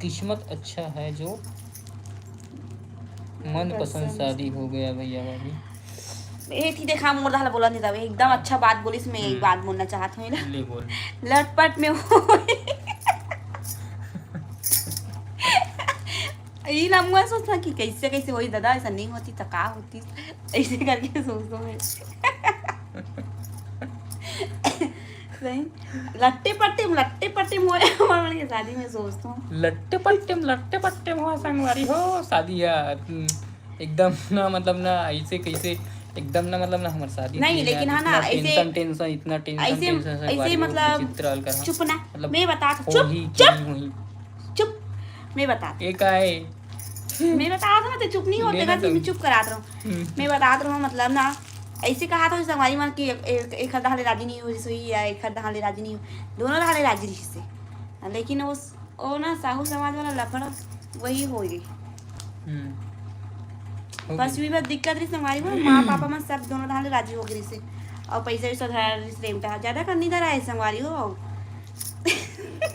किस्मत अच्छा है जो मनपसंद शादी हो गया भैया भाभी। ए थी देखा, मोर डहर ले बोला नहीं जावे, एकदम अच्छा बात बोलिस, मैं एक हम्म। बात बोलना चाहत हूँ एला। ले बोल। लटपट में होए। ई लम्बा सोचना कि कैसे कैसे होई दादा, ऐसा नहीं होती तो का होती, ऐसे करके सोचता हूँ मैं। सही, लट्टे पट्टे में, लट्टे पट्टे में होए हमारे मन के शादी में, सोचता हूँ। लट्टे पट्टे में, लट्टे पट्टे में हुआ संगवारी हो शादी है। हम्म, एकदम ना, मतलब ना, ऐसे कैसे, एकदम ना, मतलब ना, हमार शादी नहीं, थी लेकिन ना, हाँ ना, इतना ऐसे, टेंशन, टेंशन, इतना टेंशन, ऐसे, टेंशन ऐसे संगवारी हो, मतलब, विचित्र हाल करा। चुप ना, मतलब, मैं बता, चुप, होही कि चुप, नहीं होही। चुप, मैं बता, ये का है? मैं बता रहा हूँ ना, तो चुप नहीं होते लेना का, मैं तो- चुप करा रहा हूँ। हम्म। मैं बता रहा हूँ, मतलब ना, ऐसे कहा था संगवारी मन कि एक, एक, एक हर डहर ले राजी नहीं हो, जैसे ही या एक हर डहर ले राजी नहीं हो, दोनों डहर ले राजी रही से, लेकिन वो, वो ना साहू समाज वाला लफड़ा वही हो गई। हम्म। हो बस गई। भी बस दिक्कत रही संगवारी मन, माँ पापा मन सब दोनों डहर ले राजी हो गई से, और पैसा वैसा धरा रही से, रेमटा ज्यादा कर नहीं धरा है संगवारी हो।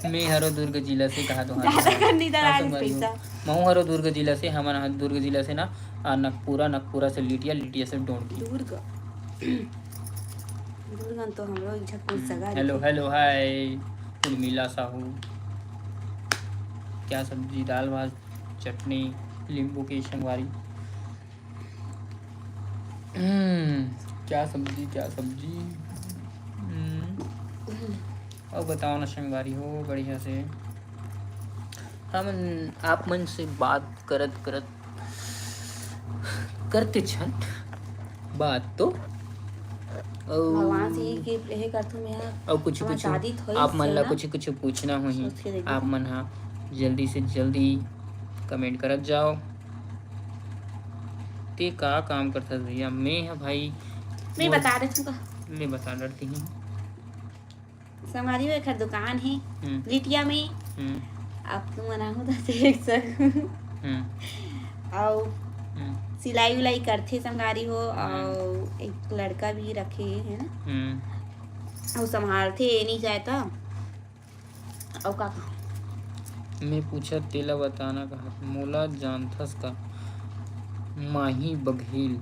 मैं हरो दुर्ग जिला से कहा तो ज्यादा कर नहीं धरा हाँ, रही संगवारी हो। पैसा। महू हरो दुर्ग जिला से, हमन ह दुर्ग जिला से ना, आ, नगपुरा, नगपुरा से लिटिया, लिटिया से डोंकी। दुर्ग, दुर्ग तो हम लोग झटकुन सगा हेलो, रही। हेलो, हाय, उर्मिला साहू। क्या सब्जी? दाल, भात, चटनी, नींबू की संगवारी। हम्म, क्या सब्जी, क्या सब्जी? हम्म, और बताओ ना संगवारी हो, बढ़िया से। हमन आप मन से बात करत करत करते छन बात तो। अउ भगवान से ये, ये करथूं मैं, अउ कुछ, हमार कुछ शादी थोड़ी आप मन ला ना। कुछ, कुछ पूछना होही, सोच के देखो। आप मन हा जल्दी से जल्दी कमेंट करत जाओ। ते का काम करथस भैया? मैं ह भाई मैं मोर- बता देथूं का। ले बता डरती ही। संगवारी हो, एकर दुकान है हम्म, लिटिया में। हम्म, आप तुम मनाहू तो देख सक। हम्म, और हम्म, सिलाई उलाई करथे संगवारी हो, और एक लड़का भी रखे है ना, हम्म। वो संभालथे, ये नहीं जाए तो। और का कहा? मैं पूछा तेला बताना कहा, मोला जानथस का? माही बघेल।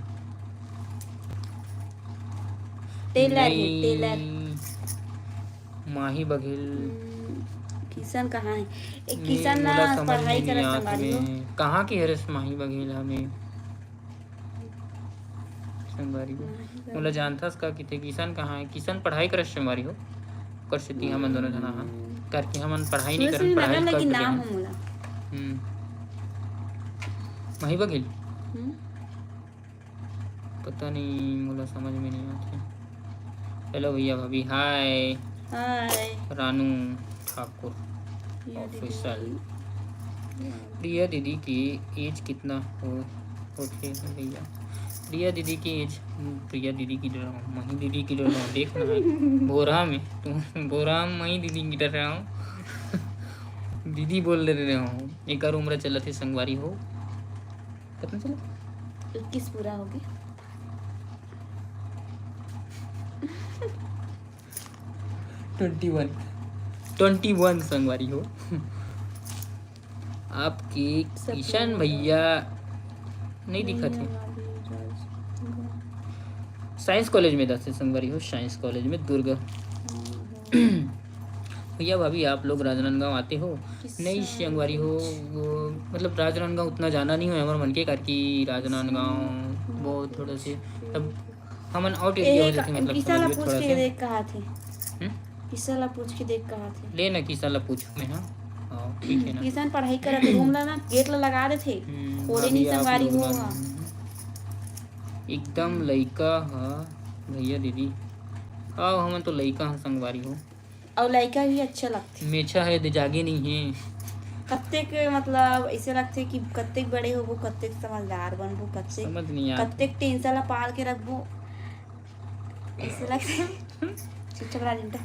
टेलर है, नहीं, टेलर। माही बघेल। हम्म, किशन कहाँ है? एक नहीं, किशन मोला ना समझ पढ़ाई में करत नहीं आत संगवारी हो। में। कहाँ के हरस माही बघेल हमें? संगवारी हो। माही बघेल। मोला जानथस का किथे? किशन कहाँ है? किशन पढ़ाई करत संगवारी हो। ओकर सेती हमन दोनों झना हा। करके हमन पढ़ाई नहीं सुरेश करन, भी पढ़ाई नगर कर लेकिन डरे नाम हन। हो मोला। हम्म। माही बघेल? हम्म? पता नहीं, मोला समझ में नहीं आत है। हेलो भैया भाभी, हाय। हाय। रानू ठाकुर ये ऑफिशियल। दीदी। प्रिया दीदी की एज कितना हो, होथे भैया? प्रिया दीदी की एज, प्रिया दीदी की डराओ, मही दीदी की डराओ, देख ना, बोरा में, तू बोरा में मही दीदी की डराओ। दीदी बोल दे रहे हो, एकर उम्र चलत हे संगवारी हो। कितना चला? इक्कीस पूरा हो गया। ट्वेंटी वन, ट्वेंटी वन संगवारी हो। आपके किशन भैया नहीं दिखत है। साइंस कॉलेज में दस संगवारी हो, साइंस कॉलेज में दुर्ग। भैया भाभी, आप लोग राजनांदगांव आते हो? नहीं संगवारी हो, वो, मतलब, राजनांदगांव उतना जाना नहीं हो हमारे मन के, कारण कि राजनांदगांव बहुत थोड़ा से, अब हमन आउट एरिया हो जाथे, मतलब, किशन ला समझ लो, पूछ थोड़ा के से। देख कहा थे। हम्म? किशन ला पूछ के देख कहा थे। ले ना, किशन ला पूछूं मैं, हाँ। हाँ, ठीक है ना। किशन पढ़ाई करत रूम ला ना, गेट ला लगा देथे। हम्म, खोले भाभी, नहीं आप संगवारी लोग हो ना, वहाँ। एकदम लइका ह भैया दीदी। आओ, हमन तो लइका ह संगवारी हो। अउ लइका भी अच्छा लगथे। मेछा है दे जागे नहीं है। कत्तेक, मतलब, ऐसे लगथे कि कत्तेक बड़े होबो, कत्तेक समझदार बनबो, कत्तेक, समझ नहीं आत। कत्तेक टेंशन ला पाल के रखबो, ऐसे लगथे। चुपचाप रह जिंटा।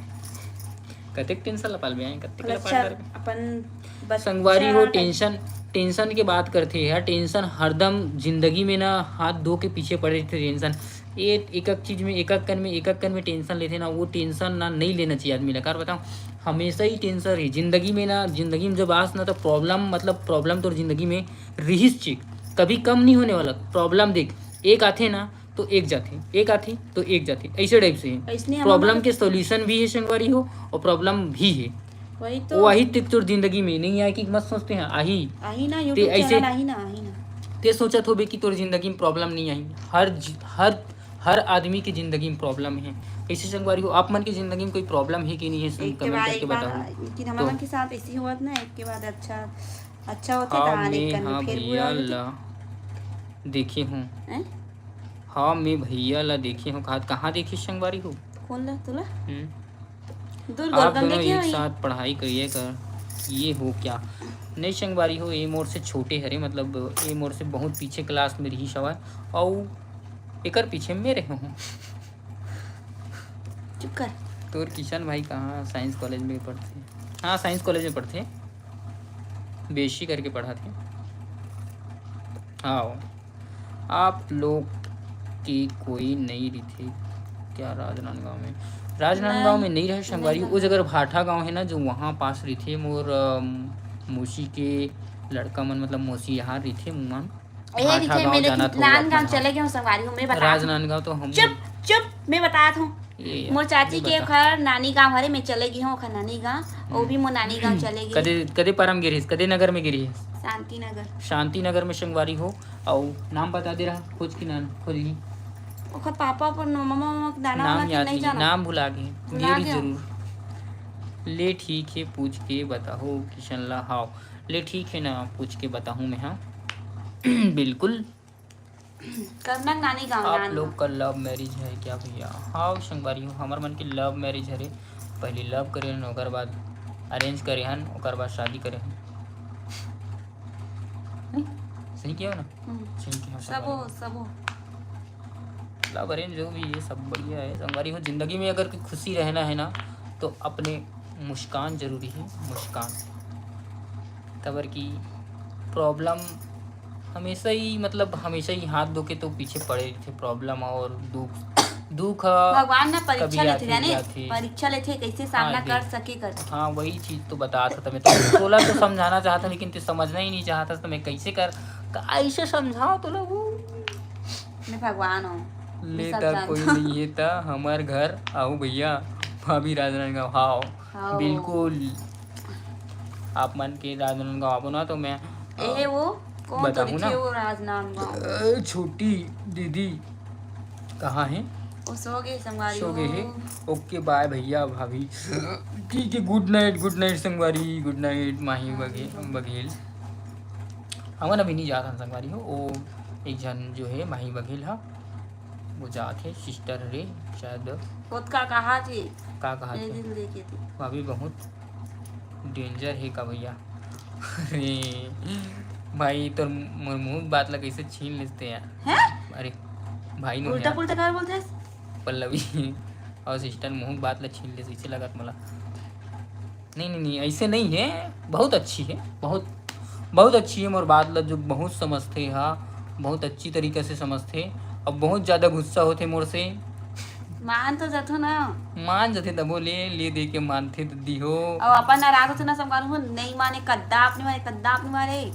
कतेक टेंशन ला पालबे, आए, कतेक ला अच्छा, पाल डरबे। अपन बच्चा संगवारी हो, टाइप। टेंशन, टेंशन के बात करथे यार। टेंशन हरदम जिंदगी में ना हाथ धो के पीछे पड़े रहिथे टेंशन। ये एक एक चीज में, एक एक कन में, एक एक कन में टेंशन लेथे ना, वो टेंशन ना नहीं लेना चाहिए आदमी ला। कार बताओ, हमेशा ही टेंशन रही जिंदगी में ना। जिंदगी में जब आस ना, तो प्रॉब्लम, मतलब, प्रॉब्लम तो जिंदगी में रिहिस चिक, कभी कम नहीं होने वाला। प्रॉब्लम देख, एक आथे ना, तो एक जाथे, एक आथे तो एक जाथे, ऐसे टाइप से है। प्रॉब्लम के सॉल्यूशन भी है संगवारी हो, और प्रॉब्लम भी है। वही तो। वो आही तक तोर जिंदगी में नहीं आए कि मत सोचते हैं, आही। आही ना, YouTube ऐसे चैनल आही ना, आही ना। ते सोचत होबे कि तोर जिंदगी में प्रॉब्लम नहीं आही। हर हर हर आदमी की जिंदगी में प्रॉब्लम है। ऐसे संगवारी हो, आप मन की जिंदगी में कोई प्रॉब्लम है कि नहीं है, कमेंट करके बताओ। लेकिन हमन के साथ ऐसी हुआ ना, एक के बाद अच्छा अच्छा होथे। हाँ, मैं, हाँ भैया ला देखे हूँ। हाँ, मैं भैया ला देखे हूँ। कहाँ, कहाँ देखी संगवारी हो? कौन ला? तोला? हम्म। आप दोनों एक साथ पढ़ाई करिए कर, ये हो क्या? नहीं संगवारी हो, ये मोर से छोटे हरे, मतलब ये मोर से बहुत पीछे क्लास में रही सवाल, और एकर पीछे में रहे हूँ। चुप कर। तोर किशन भाई कहाँ साइंस कॉलेज में पढ़थे? हाँ, साइंस कॉलेज में पढ़थे, बेशी करके पढ़ा थे। हाँ, आप लोग के कोई नहीं रहिथे क्या राजनांदगांव में? राजनांदगांव में नहीं रहे संगवारी, वो जगह भाठा गांव है ना, जो वहाँ पास रहिथे मोर मौसी के लड़का मन, मतलब मौसी यहाँ रहिथे मुमान। ए रिथे, मैं लेकिन नानगांव चले गए हूँ संगवारी हो, मैं बता राजनांदगांव तो हम चुप, चुप, मैं बतात हूँ। मोर चाची के घर नानी गांव हरे, मैं चले गई हूँ ओखर नानी गांव, वो भी मोर नानी गांव चले गई। कदे, कदे पारा में गिरिस, कदे नगर में गिरिस? शांति नगर। शांति नगर में संगवारी हो, अउ नाम बता दे रहा, खोज की नाम, खोज ली। ओखर पापा पर न-, मम्मा, मम्मा के नाना नाम याद नहीं, नाम भुला गए, भुला गए जरूर। ले ठीक है, पूछ के बताओ किशन ला। हाव, ले ठीक है ना, पूछ के बताहूँ मैं, हाँ। बिल्कुल। करना नानी गाँव आप लोग का लव मैरिज है क्या भैया? हाँ संगवारी हो, हमर मन के लव मैरिज हरे। पहली लव करे हन, ओकर बाद अरेंज करे हन, ओकर बाद शादी करे हन। नहीं? सही किया ना? हम्म। सही किया सबो, संगवारी हो। सबो। लव अरेंज जो भी ये सब बढ़िया है संगवारी हो। जिंदगी में अगर कोई खुशी रहना है ना, तो अपने मुस्कान जरूरी है, मुस्कान। काबर कि प्रॉब्लम हमेशा ही, मतलब, हमेशा ही हाथ धो के तो पीछे पड़े रहिथे। प्रॉब्लम और दुख, दुख ह भगवान ना परीक्षा कभी लेथे, आथे, जाने? परीक्षा लेथे, कैसे सामना हाँ, कर सके कर। हाँ, वही चीज तो बतात हँव मैं तो। तोला तो समझाना चाहत हँव, लेकिन तू समझना ही नहीं चाहत हस, तो मैं कैसे कर, कैसे समझाओ तोला वो? मैं भगवान हूँ। ले मैं सब त जानत कोई हूँ। नहीं है त हमर घर आओ भैया, भाभी राजनांदगांव। हाव, हाव। बिल्कुल। आप मन के राजनांदगांव आबो ना, तो मैं, ए, अ, वो कौन तो बताहूँ ना। दिखे वो राजनांदगांव? अ, छोटी दीदी कहाँ है? वो सो गए संगवारी सो गए हो। है। ओके, बाय भैया, भाभी। ठीक है, गुड नाइट, गुड नाइट संगवारी, गुड नाइट माही हाँ, बघे-, बिल्कुल। बघेल। हमन अभी नहीं जात हन संगवारी हो, वो एक झन जो है माही बघेल हा, वो जात है, सिस्टर रे शायद। खुद का कहा थी? का कहा थी? दिन देखे थे। भाभी बहुत डेंजर हे का भैया? अरे भाई, तोर मोर मुंह बात ला कैसे छीन लेते यार? हैं? अरे भाई नो उल्टा यार। पुल्टा काबर बोलते हैं? पल्लवी और सिस्टर मुंह बात ला छीन लेते, इसे लगत मला। नहीं, नहीं, नहीं, ऐसे नहीं है, बहुत अच्छी है, बहुत, बहुत अच्छी है मोर बात ला, जो बहुत समझते हा, बहुत अच्छी तरीका से समझते, अब बहुत ज्यादा गुस्सा होते मोर से। मान तो जथो ना। मान जथे तभो ले, ले दे के मानथे तो दिहो। अब अपन नाराज होथे ना, संगवारी हो, नहीं माने, कद्दा अपने मारे, कद्दा अपने मारे।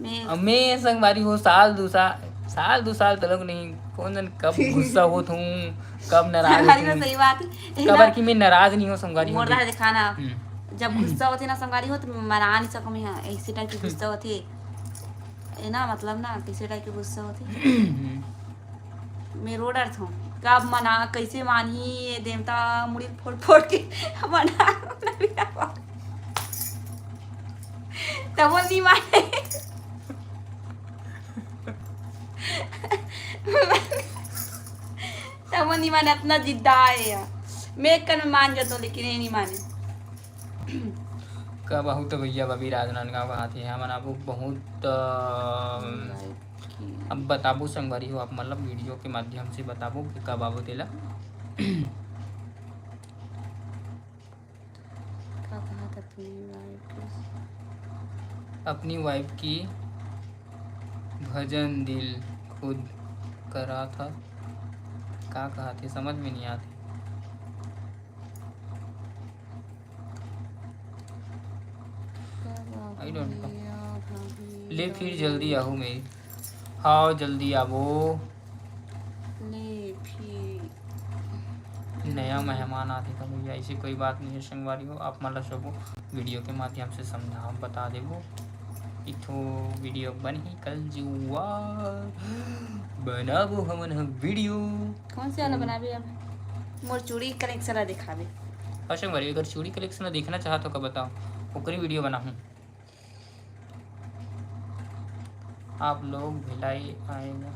मैं अब मैं संगवारी हो, साल दू साल, साल दू साल तलक नहीं, कौन जन कब गुस्सा होत हूँ, कब नाराज होत हूँ। सही बात है। काबर कि मैं नाराज नहीं हूँ संगवारी हो। मोर देखा ना, हम्म। जब गुस्सा होथे ना संगवारी हो, तो मना नहीं सकूँ मैं, हाँ, ऐसे टाइप के गुस्सा होथे। ए ना, मतलब ना, किसी टाइप के गुस्सा होथे। हम्म। मैं रो डरथों। कब मना, कैसे मानही ये देवता, मुड़ी फोड़ फोड़ के मना। तब वो नहीं माने। तब वो नहीं माने, इतना जिद्दा है यार। मैं एक कन मान जाता हूँ, लेकिन ये नहीं माने। कब आहू तो भैया भाभी राजनांदगांव कहाँ थे? हमन आबो बहुत, अ, अब बताबो संगवारी हो, आप मतलब वीडियो के माध्यम से बताबो कि कब आबो तेला। का कहा था अपनी वाइफ की? अपनी वाइफ की भजन दिल खुद करा था। का कहा थे, समझ में नहीं आते। I don't know। ले फिर जल्दी आहू मेरी। हाँ, जल्दी आबो। नया मेहमान आथे त भैया, ऐसी कोई बात नहीं है संगवारी हो, आप मन ला सबो वीडियो के माध्यम से समझा बता देबो। एक ठो वीडियो बनही कल जुआ, बनाबो हमन ह वीडियो। कौन से वाला बनाबे अब? मोर चूड़ी कलेक्शन ला दिखाबे। हाँ संगवारी, अगर चूड़ी कलेक्शन ला देखना चाहत हो का बताओ, ओकरी वीडियो बनाहूँ। आप लोग भिलाई आएगा?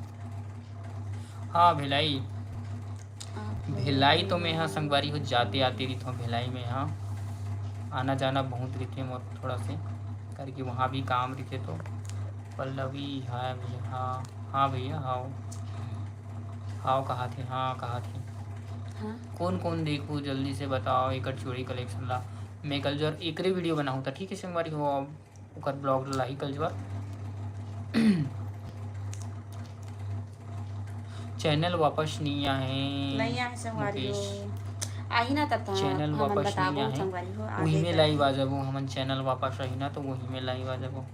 हाँ भिलाई, भिलाई तो मैं हाँ संगवारी हो जाते आते रहिथों भिलाई में। हाँ, आना जाना बहुत रहिथे मोर थोड़ा से, करके वहाँ भी काम रहिथे। तो पल्लवी, हाँ भैया, हाँ हाँ भैया, हाव हाव कहा थे, हाँ कहा थे। हाँ। कौन कौन देखो जल्दी से बताओ एकर चूड़ी कलेक्शन ला। मैं कल जो एकरे वीडियो बनाहूँ त ठीक है संगवारी हो, अब ओकर ब्लॉग ला ही कल जो चैनल वापस नहीं आए। नहीं आए संगवारी हो। आही ना तब तक चैनल वापस नहीं आए। संगवारी हो, आ वही में लाइव आ जाबो हमन, चैनल वापस आही ना तो वही में लाइव आ जाबो।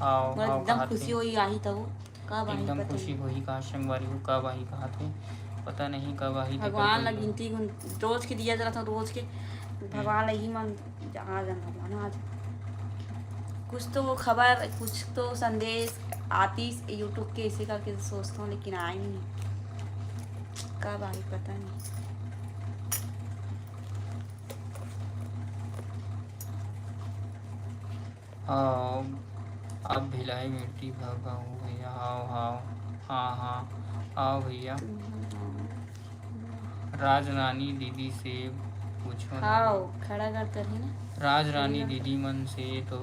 आओ, आओ, एकदम खुशी होई आही तब। कब आही एकदम पता खुशी नहीं। होही कहा संगवारी हो, कब आही कहा थे, पता नहीं कब आही। भगवान ला गिनती गुन रोज के दिया जला था, रोज के भगवान ला ही मन आ जाना भगवान आज। कुछ तो वो खबर, कुछ तो संदेश आतीस YouTube के, इसे करके सोचता हूँ, लेकिन आए नहीं। कब आई पता नहीं। आओ, अब भिलाई मिट्टी भगाओ भैया, आओ, आओ, हाँ, हाँ, आओ भैया। राजरानी दीदी से पूछो ना। हाव, खड़ा कर करही ना। राजरानी दीदी मन से तो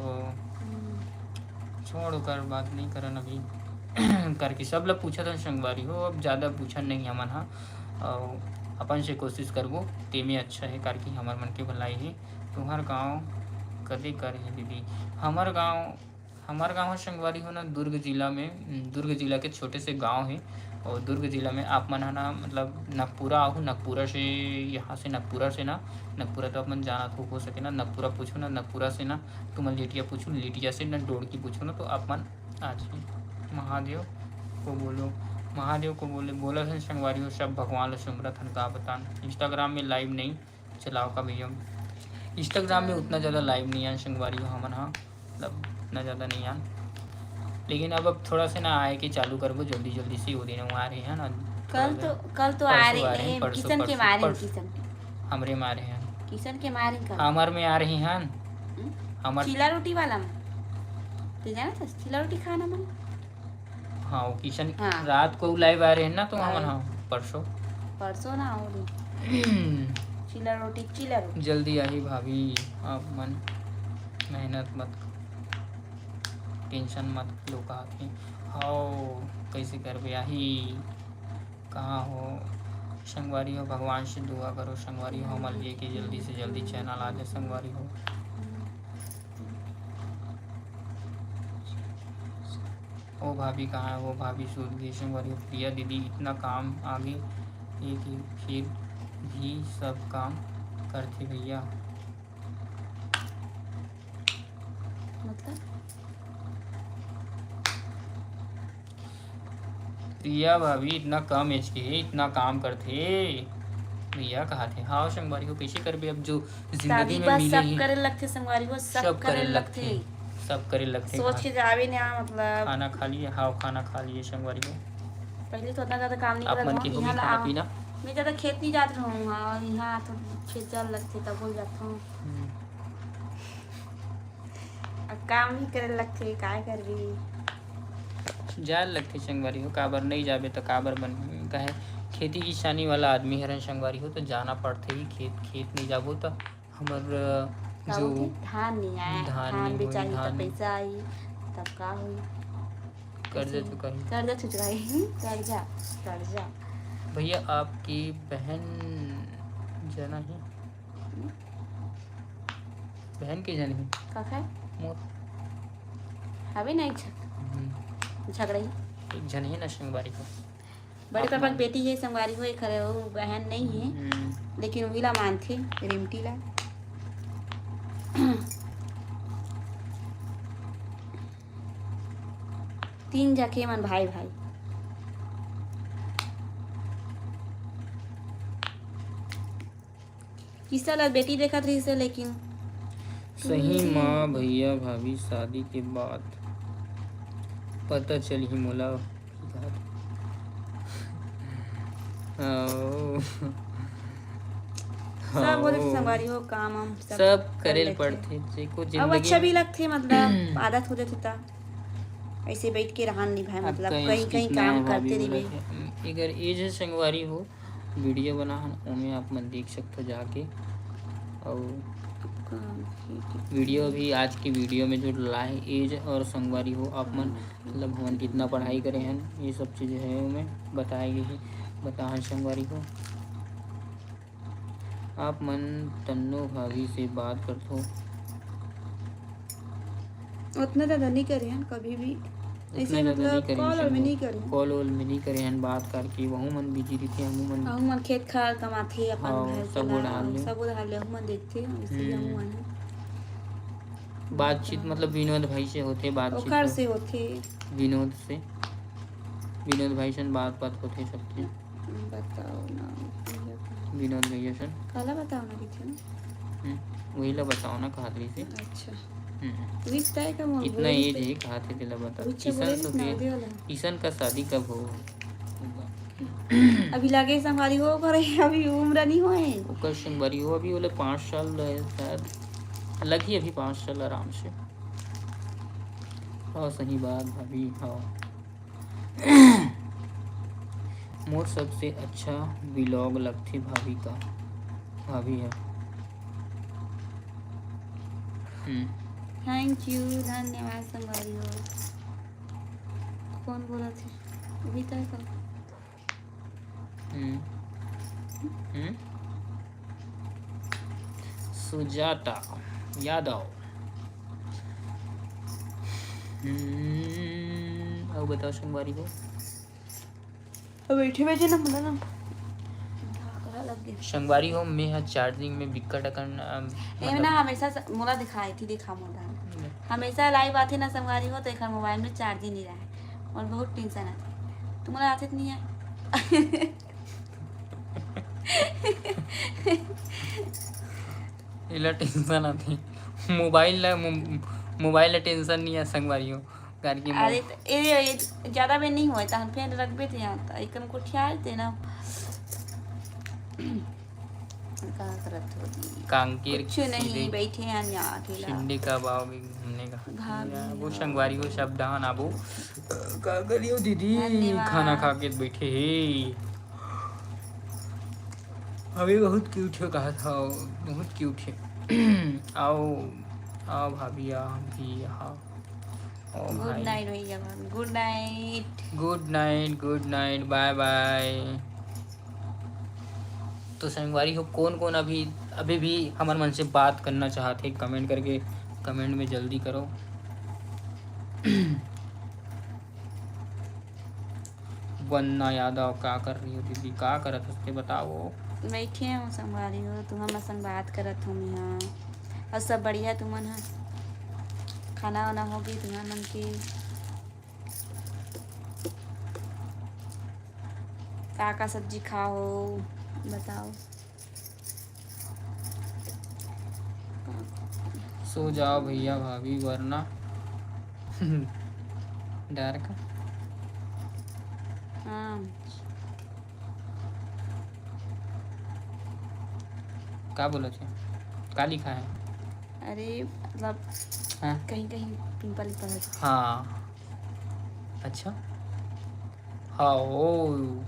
हम्म। छोड़, ओकर बात नहीं करन अभी। करके सब ला पूछत हन संगवारी हो, अब ज़्यादा पूछन नहीं हमन हा, अउ अपन से कोशिश करबो, तेमे अच्छा है, करके हमर मन के भलाई है। तुम्हार गाँव कदे कर है दीदी? हमर गाँव हमर गाँव ह संगवारी हो ना दुर्ग जिला में, दुर्ग जिला के छोटे से गाँव हे। और दुर्ग जिला में आप मन ह ना मतलब नगपुरा आहू, नगपुरा से, यहाँ से नगपुरा से ना, नगपुरा तो आप मन जानत हो, हो सके ना, नगपुरा पूछो ना, नगपुरा से ना तुमन लिटिया पूछो, लिटिया से ना डोड़की पूछो ना तो आप मन आ जाही। महादेव को बोलो, महादेव को बोले, बोला थे संगवारी हो सब भगवान ल सुमरत हन का बतान। Instagram में लाइव नहीं चलाओ का भैया, Instagram में उतना ज़्यादा लाइव नहीं आन संगवारी हो हमन हा, मतलब इतना ज़्यादा नहीं आन। लेकिन अब, अब थोड़ा से ना आए के चालू करबो जल्दी जल्दी से। वो दिन आ रहे हैं ना, कल तो, कल तो आ रहे हैं, परसों किशन के मारे हैं, किशन के। हमरे मारे हैं। किशन के मारे हैं कल। हमर में आ रहे हैं। हम्म? हमर चीला रोटी वाला में। ते जाना था चीला रोटी खाना मन? हाँ, वो किशन हाँ। रात को लाइव आ रहे हैं ना, तो हमन हाँ। हाँ, परसों। परसों ना, और चीला रोटी, चीला रोटी। जल्दी आही भाभी, आप मन मेहनत मत, tension मत लो, कहा थे। हाओ, कैसे करबे आही? कहाँ हो संगवारी हो? भगवान से दुआ करो संगवारी हो, हमन लिए कि जल्दी से जल्दी channel आ जाए संगवारी हो। ओ भाभी कहाँ है? वो भाभी सूत गई संगवारी हो। प्रिया दीदी इतना काम आगे, एक ही फिर भी सब काम करथे भैया। मतलब? प्रिया भाभी इतना कम एज के हे, इतना काम करथे। भैया कहा थे, हाँ संगवारी हो, कैसे करबे अब जो जिंदगी में मिले सब ही। करे लगथे संगवारी हो, सब सब करे करे लगथे। लगथे। सब करे लगथे सोच घर। के जावे ना, मतलब। खाना खा लिए, हाँ, खाना खा लिए संगवारी हो। पहले तो उतना ज्यादा काम नहीं आप करत मन हूँ, के हो गई यहाँ ला खाना आवा। पीना? मैं ज्यादा खेत नहीं जात रहूँ, हाँ, यहाँ तो खेत जाल लगथे, तब हो जात हूँ। हम्म। अब काम ही करे लगथे, काय करबी? जाए लगथे संगवारी हो, काबर नहीं जाबे त काबर बन, कहे खेती किसानी वाला आदमी हरन संगवारी हो, तो जाना पड़थे ही खेत। खेत नहीं जाबो त हमर, अ, का जो बोलथे? धान नहीं आए, धान धान नहीं होई, बेचाही धान त नहीं। पैसा आई, तब का होई? कर्जा ऐसे चुकाही। कर्जा चुकाही, कर्जा, कर्जा। भैया, आपकी बहन जना ही? हम्म? बहन के जन ही? का खाए? मोर। हवे ना एक झन। हम्म। झगड़ा ही। एक झन ही ना संगवारी हो। बड़े पापा के बेटी हे संगवारी हो, एक हरे वो बहन नहीं हे, हम्म। लेकिन वही ला मानथे, रिमटी ला। तीन जखे मन भाई भाई। किसा ला बेटी देखत रहिस हे, लेकिन सही माँ भैया भाभी, शादी के बाद पता चलही मोला। आओ। सब बोले आओ। संगवारी हो, काम हम सब सब कर करे ल लेथे। पड़थे, जेको अब जिंदगी अच्छा भी लगथे, मतलब आदत हो जाथे, त ऐसे बैठ के रहन नहीं भाई, मतलब आपका कहीं age कहीं कितना काम है भाभी करते बोला रहिबे। थे? अगर एज है संगवारी हो, वीडियो बना हन, ओमे आप मन देख सकथो जाके। और वीडियो भी आज की वीडियो में जो लाए एज और संगवारी हो आप मन, मतलब हमन कितना पढ़ाई करे हन, ये सब चीज़ें है ओमे बताए गए हैं। बताहन संगवारी हो, आप मन तन्नो भाभी से बात करथो। उतना ज्यादा नहीं करे हन कभी भी, ऐसे उतना ज्यादा मतलब नहीं करे कॉल और में हन, नहीं करे हन। कॉल वॉल में नहीं करे हन बात करके, वहू मन बिजी रहिथे, हमू मन हमू मन खेत खार कमाथे अपन हाँ, घर सब के वो ला, डाल ले। सब वो डाल ले, हमू मन देखथे, वैसे ही हम्म। हमू मन। बातचीत मतलब विनोद भाई से होथे बातचीत ओखर हो। से होथे। विनोद से, विनोद भाई सन बात बात होथे सबके। बताओ ना भैया। विनोद भैया सन। काला बताओ ना किथे ना। हम्म, वही ला बताओ ना, कहा रही से। अच्छा। हम्म। वही बताए का मोर कितना बोले एज नहीं है, कहा थे तेला बता। वही किशन बोले से नहीं, भी, दे वाला। किशन का शादी कब हो? अभी लगे संगवारी हो करे, अभी उम्र नहीं होए। ओकर संगवारी हो, अभी बोले पाँच साल रहे शायद, लगी अभी पाँच साल आराम से। हाँ, सही बात भाभी, हाँ। मोर सबसे अच्छा व्लॉग लगथे भाभी का, भाभी है। हम्म। थैंक यू, धन्यवाद संगवारी हो। कौन बोला थे? अभी तक का? हम्म। हम्म। सुजाता यादव। हम्म, अउ बताओ संगवारी हो। अब बैठे बैठे ना, बोला ना। धाकरा लग गया। संगवारी हो, मैं ह चार्जिंग में बिक्कट अकन, अम, ए ना, हमेशा स-, मोला दिखाई थी, देखा मोला। हमेशा लाइव आथे ना संगवारी हो, तो एकर मोबाइल में चार्ज ही नहीं रहे और बहुत टेंशन आथे। तुम्हारा आथे तो नहीं है। एला टेंशन आथे। मोबाइल ला, मो-, मोबाइल ला टेंशन नहीं है संगवारी हो। करके अरे, त ए, ए, ज्यादा बेर नहीं होय, तहन फेर रखबे त यहाँ, त एकन कोठिया आए ते ना। का करत हो? कांकेर कुछ नहीं, सीधे बैठे हैं यहाँ अकेला। शिंदे का बाव भी घूमने का। भाग या, नहीं वो रहा। संगवारी हो शब्दान आबो। का करियो दीदी, धन्यवाद। खाना खा के बैठे हे। अभी बहुत क्यूट हो कहा था, बहुत क्यूट है। आओ, आओ भाभी, आओ भी, आओ। ओ गुड भाई। नाइट भैया, भाभी, गुड नाइट। गुड नाइट, गुड नाइट, बाय बाय। तो संगवारी हो, कौन कौन अभी, अभी भी हमर मन से बात करना चाहत हे, कमेंट करके, कमेंट में जल्दी करो। वंदना यादव, का कर रही हो दीदी, का करत हस ते बताओ। बैठे हो संगवारी हो, तुम्हार मन संग बात करत हो मैं। और सब बढ़िया तुमन ह? खाना वाना हो गई तुम्हार मन के? का का सब्जी खा हो, बताओ। सो जाओ भैया भाभी, वरना डर का। हाँ। का बोलत हे? का लिखा है? अरे, मतलब, हाँ। कहीं कहीं पिंपल निकल जाता। हाँ। अच्छा। हाँ, ओ।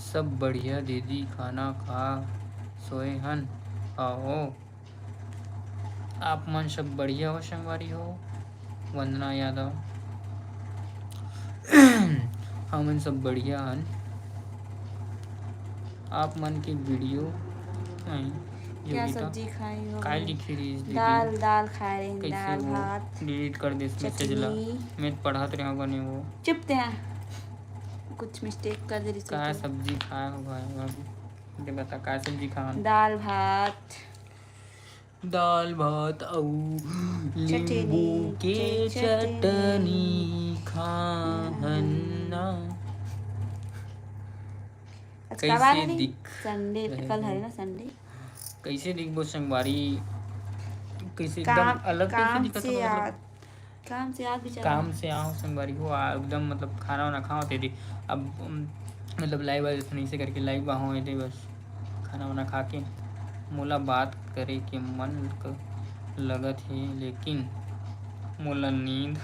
सब बढ़िया दीदी, खाना खा सोए हन। हाँ, ओ। आप मन सब बढ़िया हो संगवारी हो? वंदना यादव। हमन सब बढ़िया हन। आप मन के वीडियो नहीं, क्या योगिता, सब्जी खाई हो? काय लिखी रही दीदी? दाल, दाल खाए रहे, कैसे दाल वो भात। डिलीट कर दे मैसेज ला? चटनी। मैं पढ़त रहा बने वो। चुप ते हैं, कुछ मिस्टेक कर दे रही का थी। सब्जी खाए हो भाई बाबू? ये बता, का सब्जी खान? दाल भात। दाल भात अऊ नींबू चटनी, के चटनी। चटनी खाहन ना। आज कैसे का बार है? दिख संडे, रहे कल हैं? है ना संडे। कैसे दिखबो संगवारी, कैसे एकदम काम अलग कैसे काम दिखत से हो, मतलब? याद काम से याद विचार काम से आओ संगवारी हो, आ, एकदम मतलब खाना वाना खाओ तेती। अब उम, मतलब लाइव आ जथन ऐसे करके लाइव आहो एदे बस खाना वाना खा के। मोला बात करे के मन क-, लगत हे लेकिन मोला नींद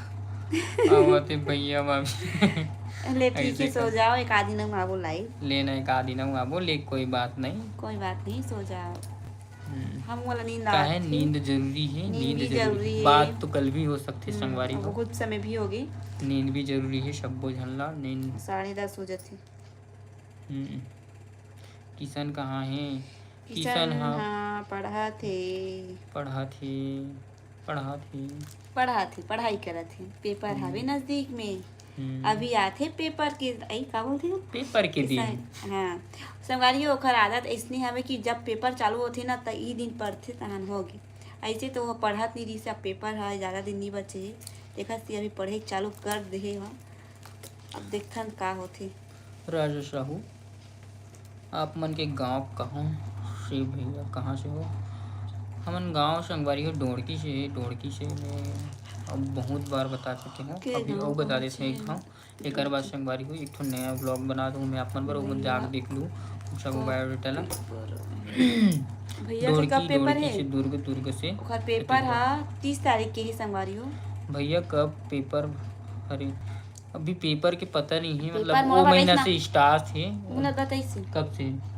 आवत हे भैया भाभी। ले ठीक ऐसे है, सो कर। जाओ, एक आध दिन में आबो लाइव। ले ना, एक आध दिन में आबो, ले कोई बात नहीं। कोई बात नहीं, सो जाओ। हम्म। हम वाला नींद काहे आत हे। नींद जरूरी हे, नींद नींद भी जरूरी जरूरी हे। हे। बात तो कल भी हो सकथे हम्म, संगवारी अब हो। बहुत समय भी हो गई। नींद भी जरूरी हे, सब्बो झन ला नींद। साढ़े दस हो जाथे। हम्म। किशन कहाँ हे? किशन किशन ह ह पढ़त हे। पढ़त हे, पढ़त हे। पढ़त हे, पढ़ाई करत हे। पेपर हम्म। हवे नजदीक में। हम्म। अभी आथे पेपर के, अई, का बोलथे वो? पेपर के दिन। हाँ। संगवारी हो, ओखर आदत अइसने हवे कि जब पेपर चालू होथे ना, त ई दिन पढ़थे, तहन होगे। अइसे तो वो पढ़त नहीं रहिस, अब पेपर ह, ज्यादा दिन नहीं बचे हे। देखत ही अभी पढ़े चालू कर देहे ह। अब देखथन का होथे। राजेश साहू, आप मन के गांव कहाँ से भैया, कहाँ से हो? हमन गांव संगवारी हो डोड़की से, डोड़की से। अब बहुत बार बता चुके हो, के अभी गांव अउ बता कहाँ देते से हैं एक है? ठाव। एकर बाद संगवारी हो एक ठो नया vlog बना दूँ मैं आप मन बर, ओमन जाके देख लू सब बायोडाटा ला। भैया के डोड़की, कब पेपर डोड़की है? से दुर्ग, दुर्ग से ओकर पेपर हा तीस तारीख के ही संगवारी हो। भैया कब पेपर हरे? अभी पेपर के पता नहीं है, मतलब पेपर वो मोला बताइस महीना ना। से start थे। मोला बताइस से। कब से?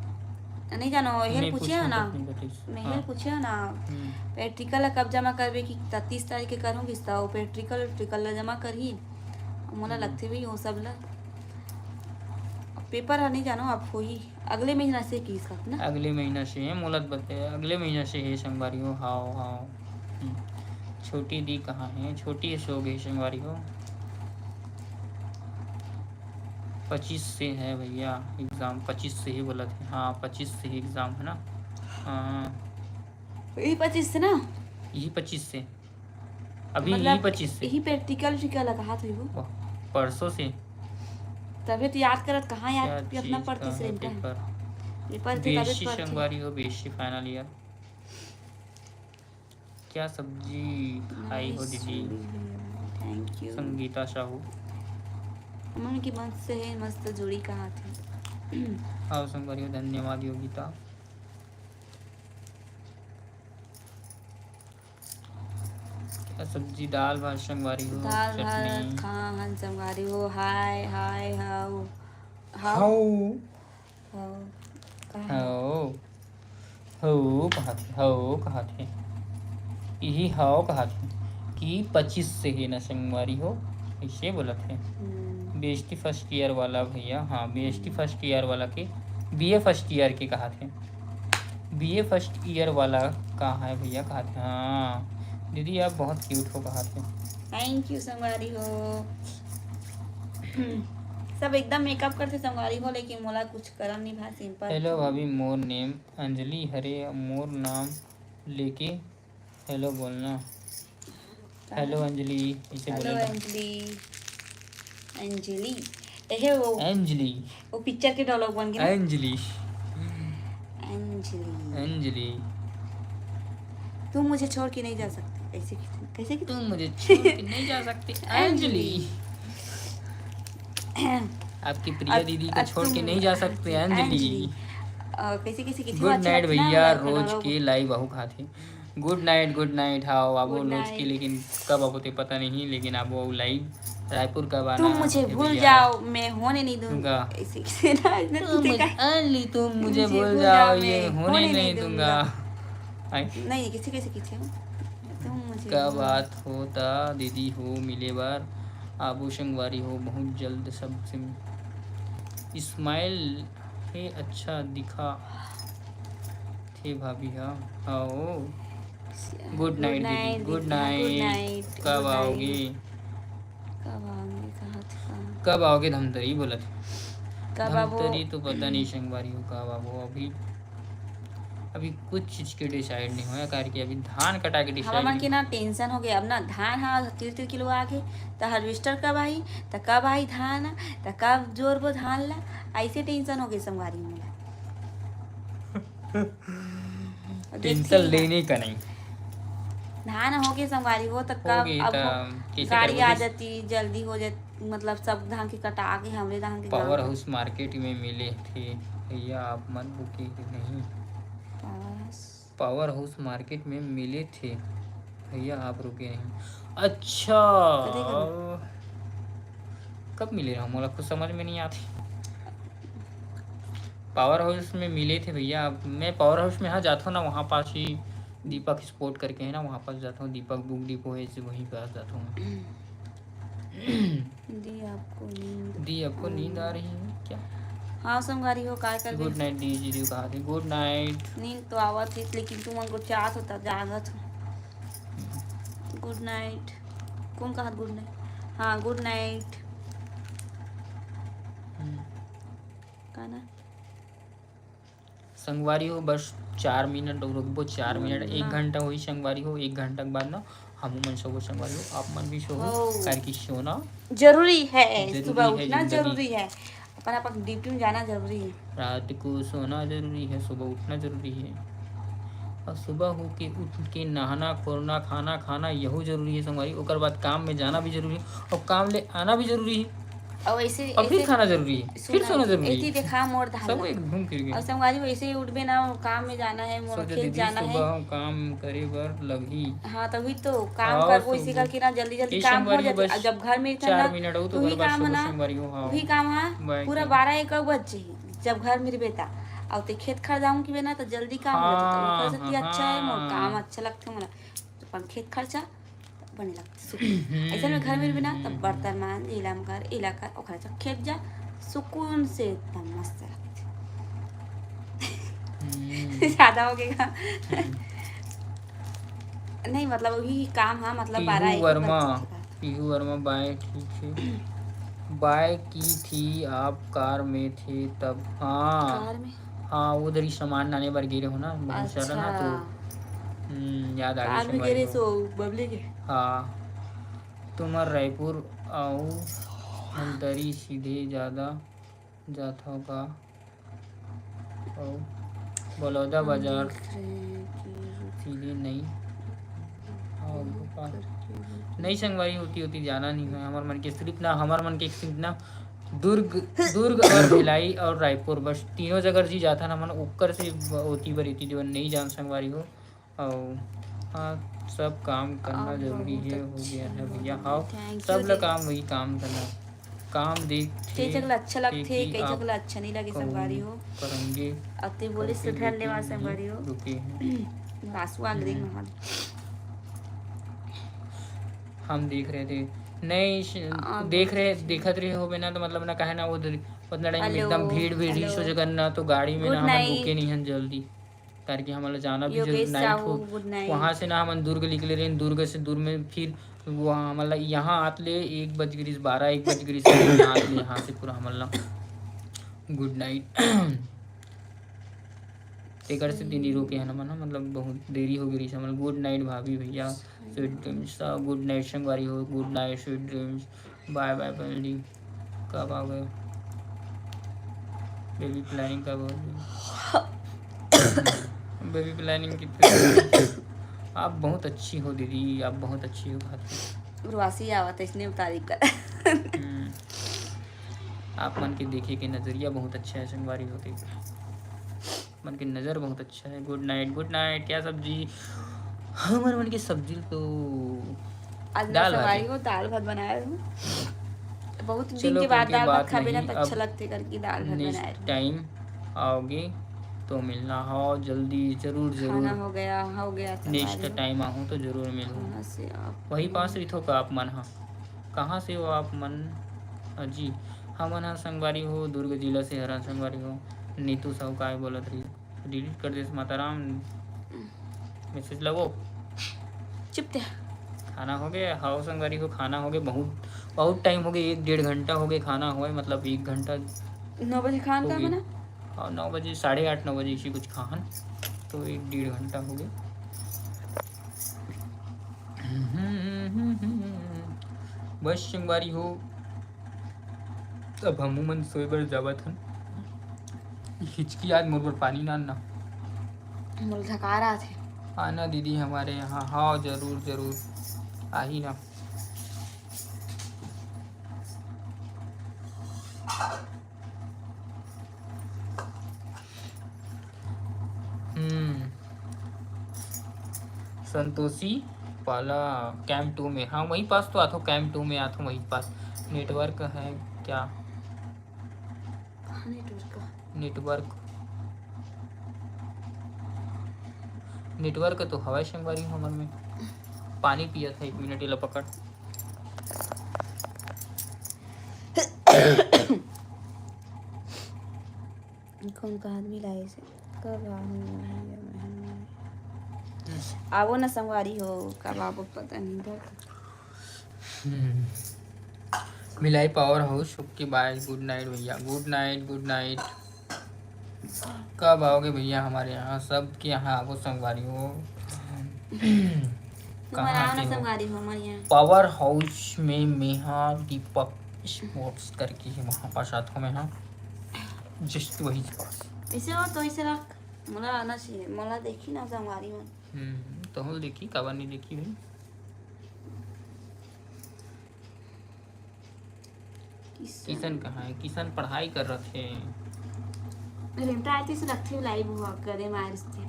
नहीं जानो, हेल नहीं पूछे पूछे हो ना। तक नहीं बताइस। मैं हाँ। हेल पूछे हो ना। हम्म। Practical ला कब जमा करबे कि त-, तीस तारीख के करूँगी, त वो practical, practical ला जमा करही। मोला हम्म। लगथे भी वो सब ला। पेपर ह नहीं जानो, अब होही। अगले महीना से की सब ना? अगले महीना से है, मोला बत-, अगले महीना से है संगवारी हो। हाव, हाव। हम्म। छोटी दी कहाँ है? छोटी सो गई संगवारी हो। पच्चीस से है भैया exam, पच्चीस से ही बोलत हे। हाँ, पच्चीस से ही exam है ना? हाँ। यही पच्चीस से ना? यही पच्चीस से। अभी मतलब, यही पच्चीस से। यही practical उक्टिकल लगा हाथ हुई वो। वाह, परसों से। तबे तो याद करत, कहाँ याद क्या कि अपना चीज पढ़ती का से है इनका। Paper? Paper के तबे BSc पढ़ती। संगवारी हो, BSc final year। क्या सब्जी खाई हो दीदी? Thank you। संगीता साहू। हमन के मस्त से है, मस्त जोड़ी कहा थे। आओ संगवारी हो, धन्यवाद योगिता। क्या सब्जी? दाल भात संगवारी हो, दाल चटनी। भात, हाँ, हाँ, संगवारी हो। हाय, हाय, हाउ। हाउ। हाउ। हाउ। कहाँ है? हाउ। हाउ कहा थे, हाउ कहा थे। यही हाउ कहा थे कि पच्चीस से है ना संगवारी हो, ऐसे बोला थे। हम्म। BSc first year वाला भैया, हाँ, BSc first year वाला के, BA first year के कहा थे। BA first year वाला का है भैया, कहा थे। हाँ, दीदी आप बहुत cute हो, कहा थे। Thank you संगवारी हो। सब एकदम makeup करथे संगवारी हो, लेकिन मोला कुछ करम नहीं भा, simple। Hello भाभी, मोर name अंजलि हरे, मोर नाम लेके hello बोलना। Hello अंजलि, इसे hello बोलेला। अंजलि। अंजलि। एहे वो। अंजलि। वो picture के dialogue बन गया ना? अंजलि। अंजलि। अंजलि। तुम मुझे छोड़ के नहीं जा सकते। ऐसे किसी, कैसे किसी? तुम मुझे छोड़ के नहीं जा सकते। अंजलि। अंजलि। आपकी प्रिया अब, दीदी को अब छोड़ के तुम, नहीं जा सकते, अंजलि। अंजलि। अ, कैसे, कैसे, कैसे good night भैया, रोज के live आहू खाथे। Good night, good night, हाँ, आबो रोज के, लेकिन कब आबो ते पता नहीं, लेकिन आबो live रायपुर कब आना तुम मुझे भूल जाओ, मैं होने नहीं दूंगा। ऐसे, कैसे ना, तुम मुझे, अंजलि, तुम मुझे भूल जाओ, ये होने नहीं दूंगा। नहीं, किसी, कैसे, किसी, तुम मुझे क्या बात होता दीदी हो, मिले बार आबो संगवारी हो बहुत जल्द सबसे। Smile हे अच्छा दिखा थे भाभी हा। आओ। Good night दीदी, good night। कब आओगे? कब आओगे, कहा था? कब आओगे धमतरी बोलत? कब आबो? धमतरी तो पता नहीं संगवारी हो कब आबो अभी। अभी कुछ चीज के decide नहीं होया, काहे कि अभी धान कटा के decide हमन के ना tension हो गया। अब ना धान हा तिर तिर किलो आगे, त harvester कब आई, त कब आई धान, त कब जोरबो धान ला, ऐसे tension हो गए संगवारी मोला। टेंशन लेने का नहीं। धान हो गए संगवारी हो, तो कब अब गाड़ी आ जाती, जल्दी हो जाती, मतलब सब धान के कटा के हमरे धान के पावर हाउस मार्केट में मिले थे भैया, आप मन रुके नहीं। पावर हाउस मार्केट में मिले थे भैया, आप रुके नहीं। अच्छा, कब मिले रहा, मोला कुछ समझ में नहीं आती। पावर हाउस में मिले थे भैया। मैं पावर हाउस में हाँ जाता हूँ ना, वहाँ पास ही दीपक स्पोर्ट करके है ना, वहाँ पास जाता हूँ। दीपक बुक डिपो है, वहीं पास जाता हूँ। दी आपको नींद दी आपको नींद आ रही है क्या? हाँ संगवारी हो, काय कर गुड नाइट दी जी, कहा थी गुड नाइट। नींद तो आवत है, लेकिन तुम मन को चाहत होता जागत हो। गुड नाइट। कौन कहा गुड नाइट? हाँ गुड नाइट। का ना संगवारी हो, बस चार मिनट और रुकबो, चार मिनट, एक घंटा होई संगवारी हो, एक घंटा के बाद ना हम मन सोबो संगवारी हो, आप मन भी सोबो, काहे कि सोना जरूरी है, सुबह उठना जरूरी है, अपन अपन ड्यूटी में जाना जरूरी है। रात को सोना जरूरी है, सुबह उठना जरूरी है, और सुबह होके उठ के नहाना खोरना, खाना खाना, यहू जरूरी है संगवारी। ओकर बाद काम में जाना भी जरूरी है और काम ले आना भी जरूरी है। और ऐसे और फिर ऐसे खाना जरूरी है, फिर सोना जरूरी है। देखा मोर धान सब एक घूम फिर गए। और संगवारी वैसे ही उठबे ना, काम में जाना है, मोर खेत जाना है, सुबह काम करे बर लगही। हाँ, तभी तो काम करबो, इसी करके ना जल्दी जल्दी काम हो जाते। जब घर में चार मिनट हो तो वही काम है ना, वही काम है। पूरा बारह एक बज जाही जब घर में रहबे ता। और ते खेत खर जाऊँ कि ना तो जल्दी काम हो जाता। हाँ, अच्छा है, मोर काम अच्छा लगता है मोला। अपन खेत खर्चा बने लगथे सुकून। ऐसे में घर में बिना तब बर्तन मांज, इला कर, इला कर, ओकरा चक खेत जा, सुकून से एकदम मस्त लगथे। ज्यादा हो गया। नहीं, मतलब वही काम हा, मतलब बारह एक वर्मा, पीहू वर्मा बाय ठीक है। बाय की थी आप कार में थे तब? हाँ कार में। हाँ, उधर ही सामान लाने बर गिरे हो ना, बहुत सारा ना, तो हम्म, याद आ गई। कार में गिरे सो बबली के। हाँ, तुम्हार रायपुर आऊ धमतरी सीधे ज्यादा जात हो का? और बलौदा बाजार सीधे नहीं। नहीं संगवारी, होती होती जाना नहीं है। हमार मन के सिर्फ ना, हमार मन के सिर्फ ना दुर्ग, दुर्ग और भिलाई और रायपुर, बस तीनों जगह जी जाता ना मन, ओकर से ओती बर इतनी देर नहीं जान संगवारी हो। और हाँ, सब काम करना जरूरी है, हो गया है भैया। हाँ, सब ला काम वही काम करना, काम देख कई जगह अच्छा लगथे, कई जगह अच्छा नहीं लगे संगवारी हो। करेंगे। अते बोले से धन्यवाद संगवारी हो। रुके हैं। आंसू आ गए। हम देख रहे थे, नहीं देख रहे, देखत रहे हो बिना तो मतलब ना कहे ना, वो उतना टाइम एकदम भीड़ भीड़ रही सो जगह ना, तो गाड़ी में ना हम रुके नहीं हैं जल्दी, करके हमन ला जाना भी जरूरी। नाइट हो, वहाँ से ना हमन दुर्ग निकले रहे, दुर्ग से दूर में फिर वो हमन ला यहाँ आत ले एक बज गिरिस, बारह एक बज गिरिस यहाँ आत ले, यहाँ से पूरा हमन ला गुड नाइट। तेकर से दिन रुके है ना मन, मतलब बहुत देरी हो गई रही हमन। गुड नाइट भाभी भैया, स्वीट ड्रीम्स। गुड नाइट संगवारी हो, गुड नाइट स्वीट ड्रीम्स। बाय बाय बहन जी, कब आओगे? बेबी प्लानिंग कब होगी? बेबी प्लानिंग कितने? आप बहुत अच्छी हो दीदी, आप बहुत अच्छी हो। उर्वासी आवत है, इसने तारीफ कर। हम्म। आप मन के देखे के नजरिया बहुत अच्छा है संगवारी हो के। मन के नजर बहुत अच्छा है। गुड नाइट, गुड नाइट। क्या सब्जी? हमर मन के सब्जी तो आज दाल भात। हो, दाल भात बनाए हूँ। बहुत दिन के बाद दाल भात खाबे ना तो अच्छा लगथे करके दाल भात बनाए हूँ। टाइम आओगे तो मिलना हो जल्दी, जरूर जरूर। खाना हो गया, हो गया। नेक्स्ट टाइम आहूँ तो जरूर मिलूँ। वही पास रहिथो का आप मन हा? कहाँ से हो आप मन? जी, हमन हा संगवारी हो दुर्ग जिला से हरन संगवारी हो। नीतू साहू काय बोलत रही? डिलीट कर देस माता राम। मैसेज लगो। चुप ते। खाना हो गया? हाओ संगवारी हो, खाना हो गया। बहुत, बहुत टाइम हो गया, एक डेढ़ घंटा हो गया खाना होए, मतलब एक घंटा। नौ बजे खान का बना? और नौ बजे, साढ़े आठ, नौ बजे इसी कुछ खान, तो एक डेढ़ घंटा हो गया। बस संगवारी हो, अब हमू मन सोए बर जावत हन। हिचकी आज मोर बर पानी ना आनना। मोला धकार आथे। आना दीदी हमारे यहाँ। हाँ, जरूर, जरूर। आही ना। हम्म। संतोषी पाला कैंप टू में। हाँ, वहीं पास तो आथो, कैंप टू में आथो, वहीं पास। नेटवर्क है क्या? कहाँ नेटवर्क? नेटवर्क, नेटवर्क तो हवय संगवारी हमर में। पानी पियत है, एक मिनट, एला पकड़। कौन का आदमी लाए से? कब आऊँ भैया मैं? आवो ना संगवारी हो, कब आवो पता नहीं। हम्म। भिलाई पावर हाउस, ओके, बाय, गुड नाइट भैया, गुड नाइट, गुड नाइट। कब आओगे भैया हमारे यहाँ? सबके यहाँ आवो संगवारी हो। तुम्हारा कहाँ आना के हो? संगवारी हो हमारे यहाँ। पावर हाउस में मेहा दीपक स्पोर्ट्स करके है, वहाँ पास आता हूँ मैं, हाँ, जस्ट वही पास। ऐसे हो तो ऐसे रख, मोला आना चाहिए, मोला देखी ना संगवारी मन। हम्म, तो हम देखी, काबर नहीं देखी भाई। किशन। किशन कहाँ है? किशन पढ़ाई कर रखे हैं। रेमटा आती से रखते लाइव हुआ करे मारिस थे।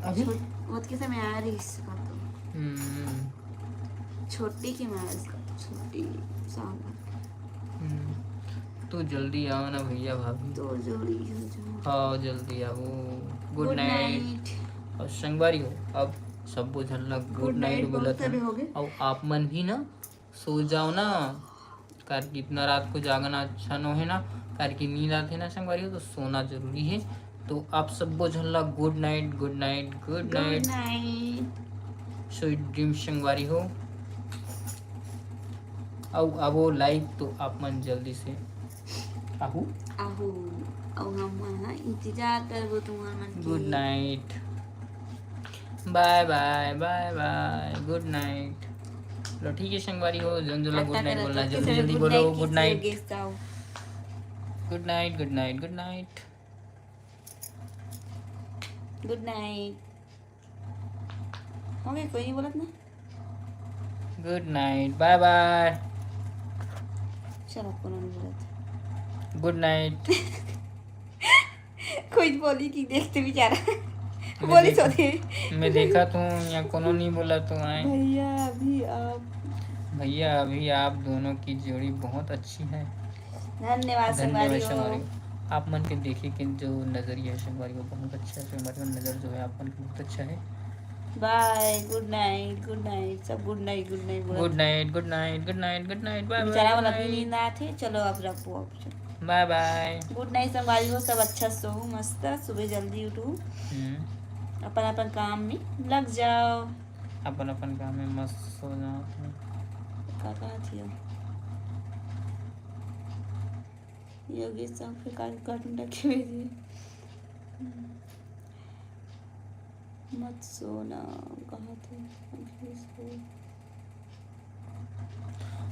अभी? छोट-, ओतके समय आ रही इसका तो। हम्म। छोटी के मारिस का तो, छोटी साहब। हम्म। तो जल्दी आओ ना भैया भाभी। तो जल्दी हो जाओ। हाँ, जल्दी आओ। गुड गुड नाइट। नाइट। और संगवारी हो, अब सबो झन ला गुड गुड नाइट नाइट बोलत बोलते हन। भी होगे। और आप मन भी ना सो जाओ ना, काबर कि इतना रात को जागना अच्छा नो है ना, काबर कि नींद आथे ना संगवारी हो, तो सोना जरूरी है। तो आप सबो झन ला गुड नाइट, गुड नाइट, गुड गुड नाइट, नाइट। स्वीट ड्रीम संगवारी हो। अउ आवो लाइव तो आप मन जल्दी से आहू। आहू, अउ हम मन ह इंतजार करबो तुम्हार मन के। गुड नाइट, बाय बाय, बाय बाय, गुड नाइट। लो ठीक है संगवारी हो, जन जन ला गुड नाइट बोलना, जल्दी जल्दी बोलो गुड नाइट। गुड नाइट, गुड नाइट, गुड नाइट। गुड नाइट। हो गया, कोई नहीं बोलत ना। गुड नाइट, बाय बाय। चलो, कोनो नहीं बोलत। गुड नाइट। कोई बोली कि देखते बेचारा। मैं बोली देख-, सोते। मैं देखा तू यहाँ कोनो नहीं बोला तू आए। भैया अभी आप भैया अभी आप दोनों की जोड़ी बहुत अच्छी है। धन्यवाद धन्यवाद संगवारी हो। संगवारी हो। आप मन के देखे के जो नजरिया है संगवारी हो, बहुत अच्छा है संगवारी हो, नजर जो है आप मन के बहुत अच्छा है। बाय, गुड नाइट, गुड नाइट, सब गुड नाइट, गुड नाइट बोलत गुड नाइट, गुड नाइट, गुड नाइट, गुड नाइट, बाय बाय, बेचारा गुड वाला भी नाइट। नींद आत हे। चलो अब रखो, अब चलो। बाय बाय। गुड नाइट संगवारी हो, सब अच्छा सो, मस्त, सुबह जल्दी उठो। हम्म। अपन अपन काम में लग जाओ। अपन अपन काम में मस्त सो जाओ। का कहत हियो? योगेश साहब के काल काटून रखे हुए थे। मत सोना, कहा थे अभी सो।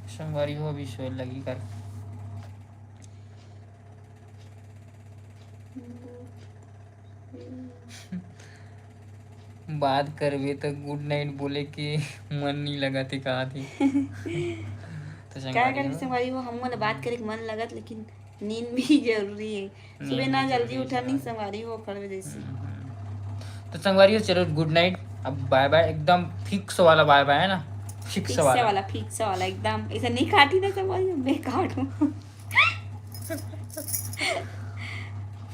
संगवारी हो, अभी सोए लगी कर। बात करबे त गुड नाइट बोले के मन नहीं लगा थे, कहा थे। तो क्या संगवारी करी हो। संगवारी हो, हमको ना बात करे के मन लगत, लेकिन नींद भी जरूरी है। सुबह नींद ना भी जल्दी जरूरी है उठा नहीं संगवारी। संगवारी हो, खड़े जैसे। हम्म। तो संगवारी हो, चलो गुड नाइट, अब बाय बाय, एकदम फिक्स वाला बाय बाय है ना, फिक्स फिक्स वाला। वाला, फिक्स वाला एकदम। ऐसा नहीं काटी ना संगवारी हो, मैं काटूं।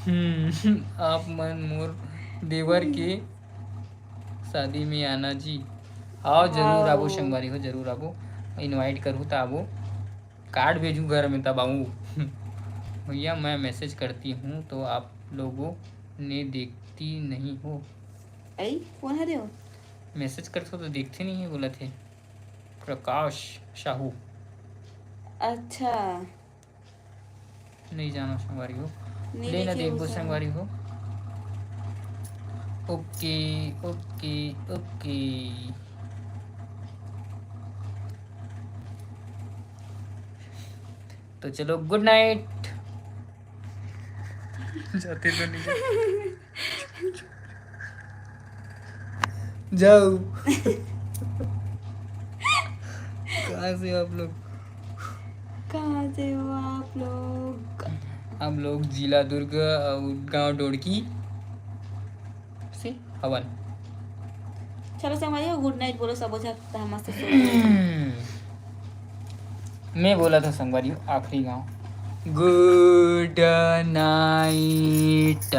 हम्म, आप मन मोर देवर के शादी में आना जी। आओ, जरूर आओ। आबो संगवारी हो, जरूर आबो, इनवाइट करूँ त आबो। कार्ड भेजूँ घर में तब आऊँ। भैया, मैं मैसेज करती हूँ तो आप लोगों ने देखती नहीं हो। ऐ, कौन हरे हो? मैसेज करथो तो देखते नहीं है, बोला थे प्रकाश साहू। अच्छा। नहीं जानो संगवारी हो। नहीं ले ना देखे देखो हो संगवारी हो। ओके, ओके, ओके। तो चलो, गुड नाइट। जाते तो नहीं। जाओ। कहाँ से हो आप लोग? कहाँ से हो आप लोग? हम लोग जिला दुर्ग और गांव डोड़की से हवन। चलो संगवारी हो, गुड नाइट बोलो सबो झन, त हम मस्त सो। मैं बोला था संगवारी हो, आखिरी गांव। गुड नाइट।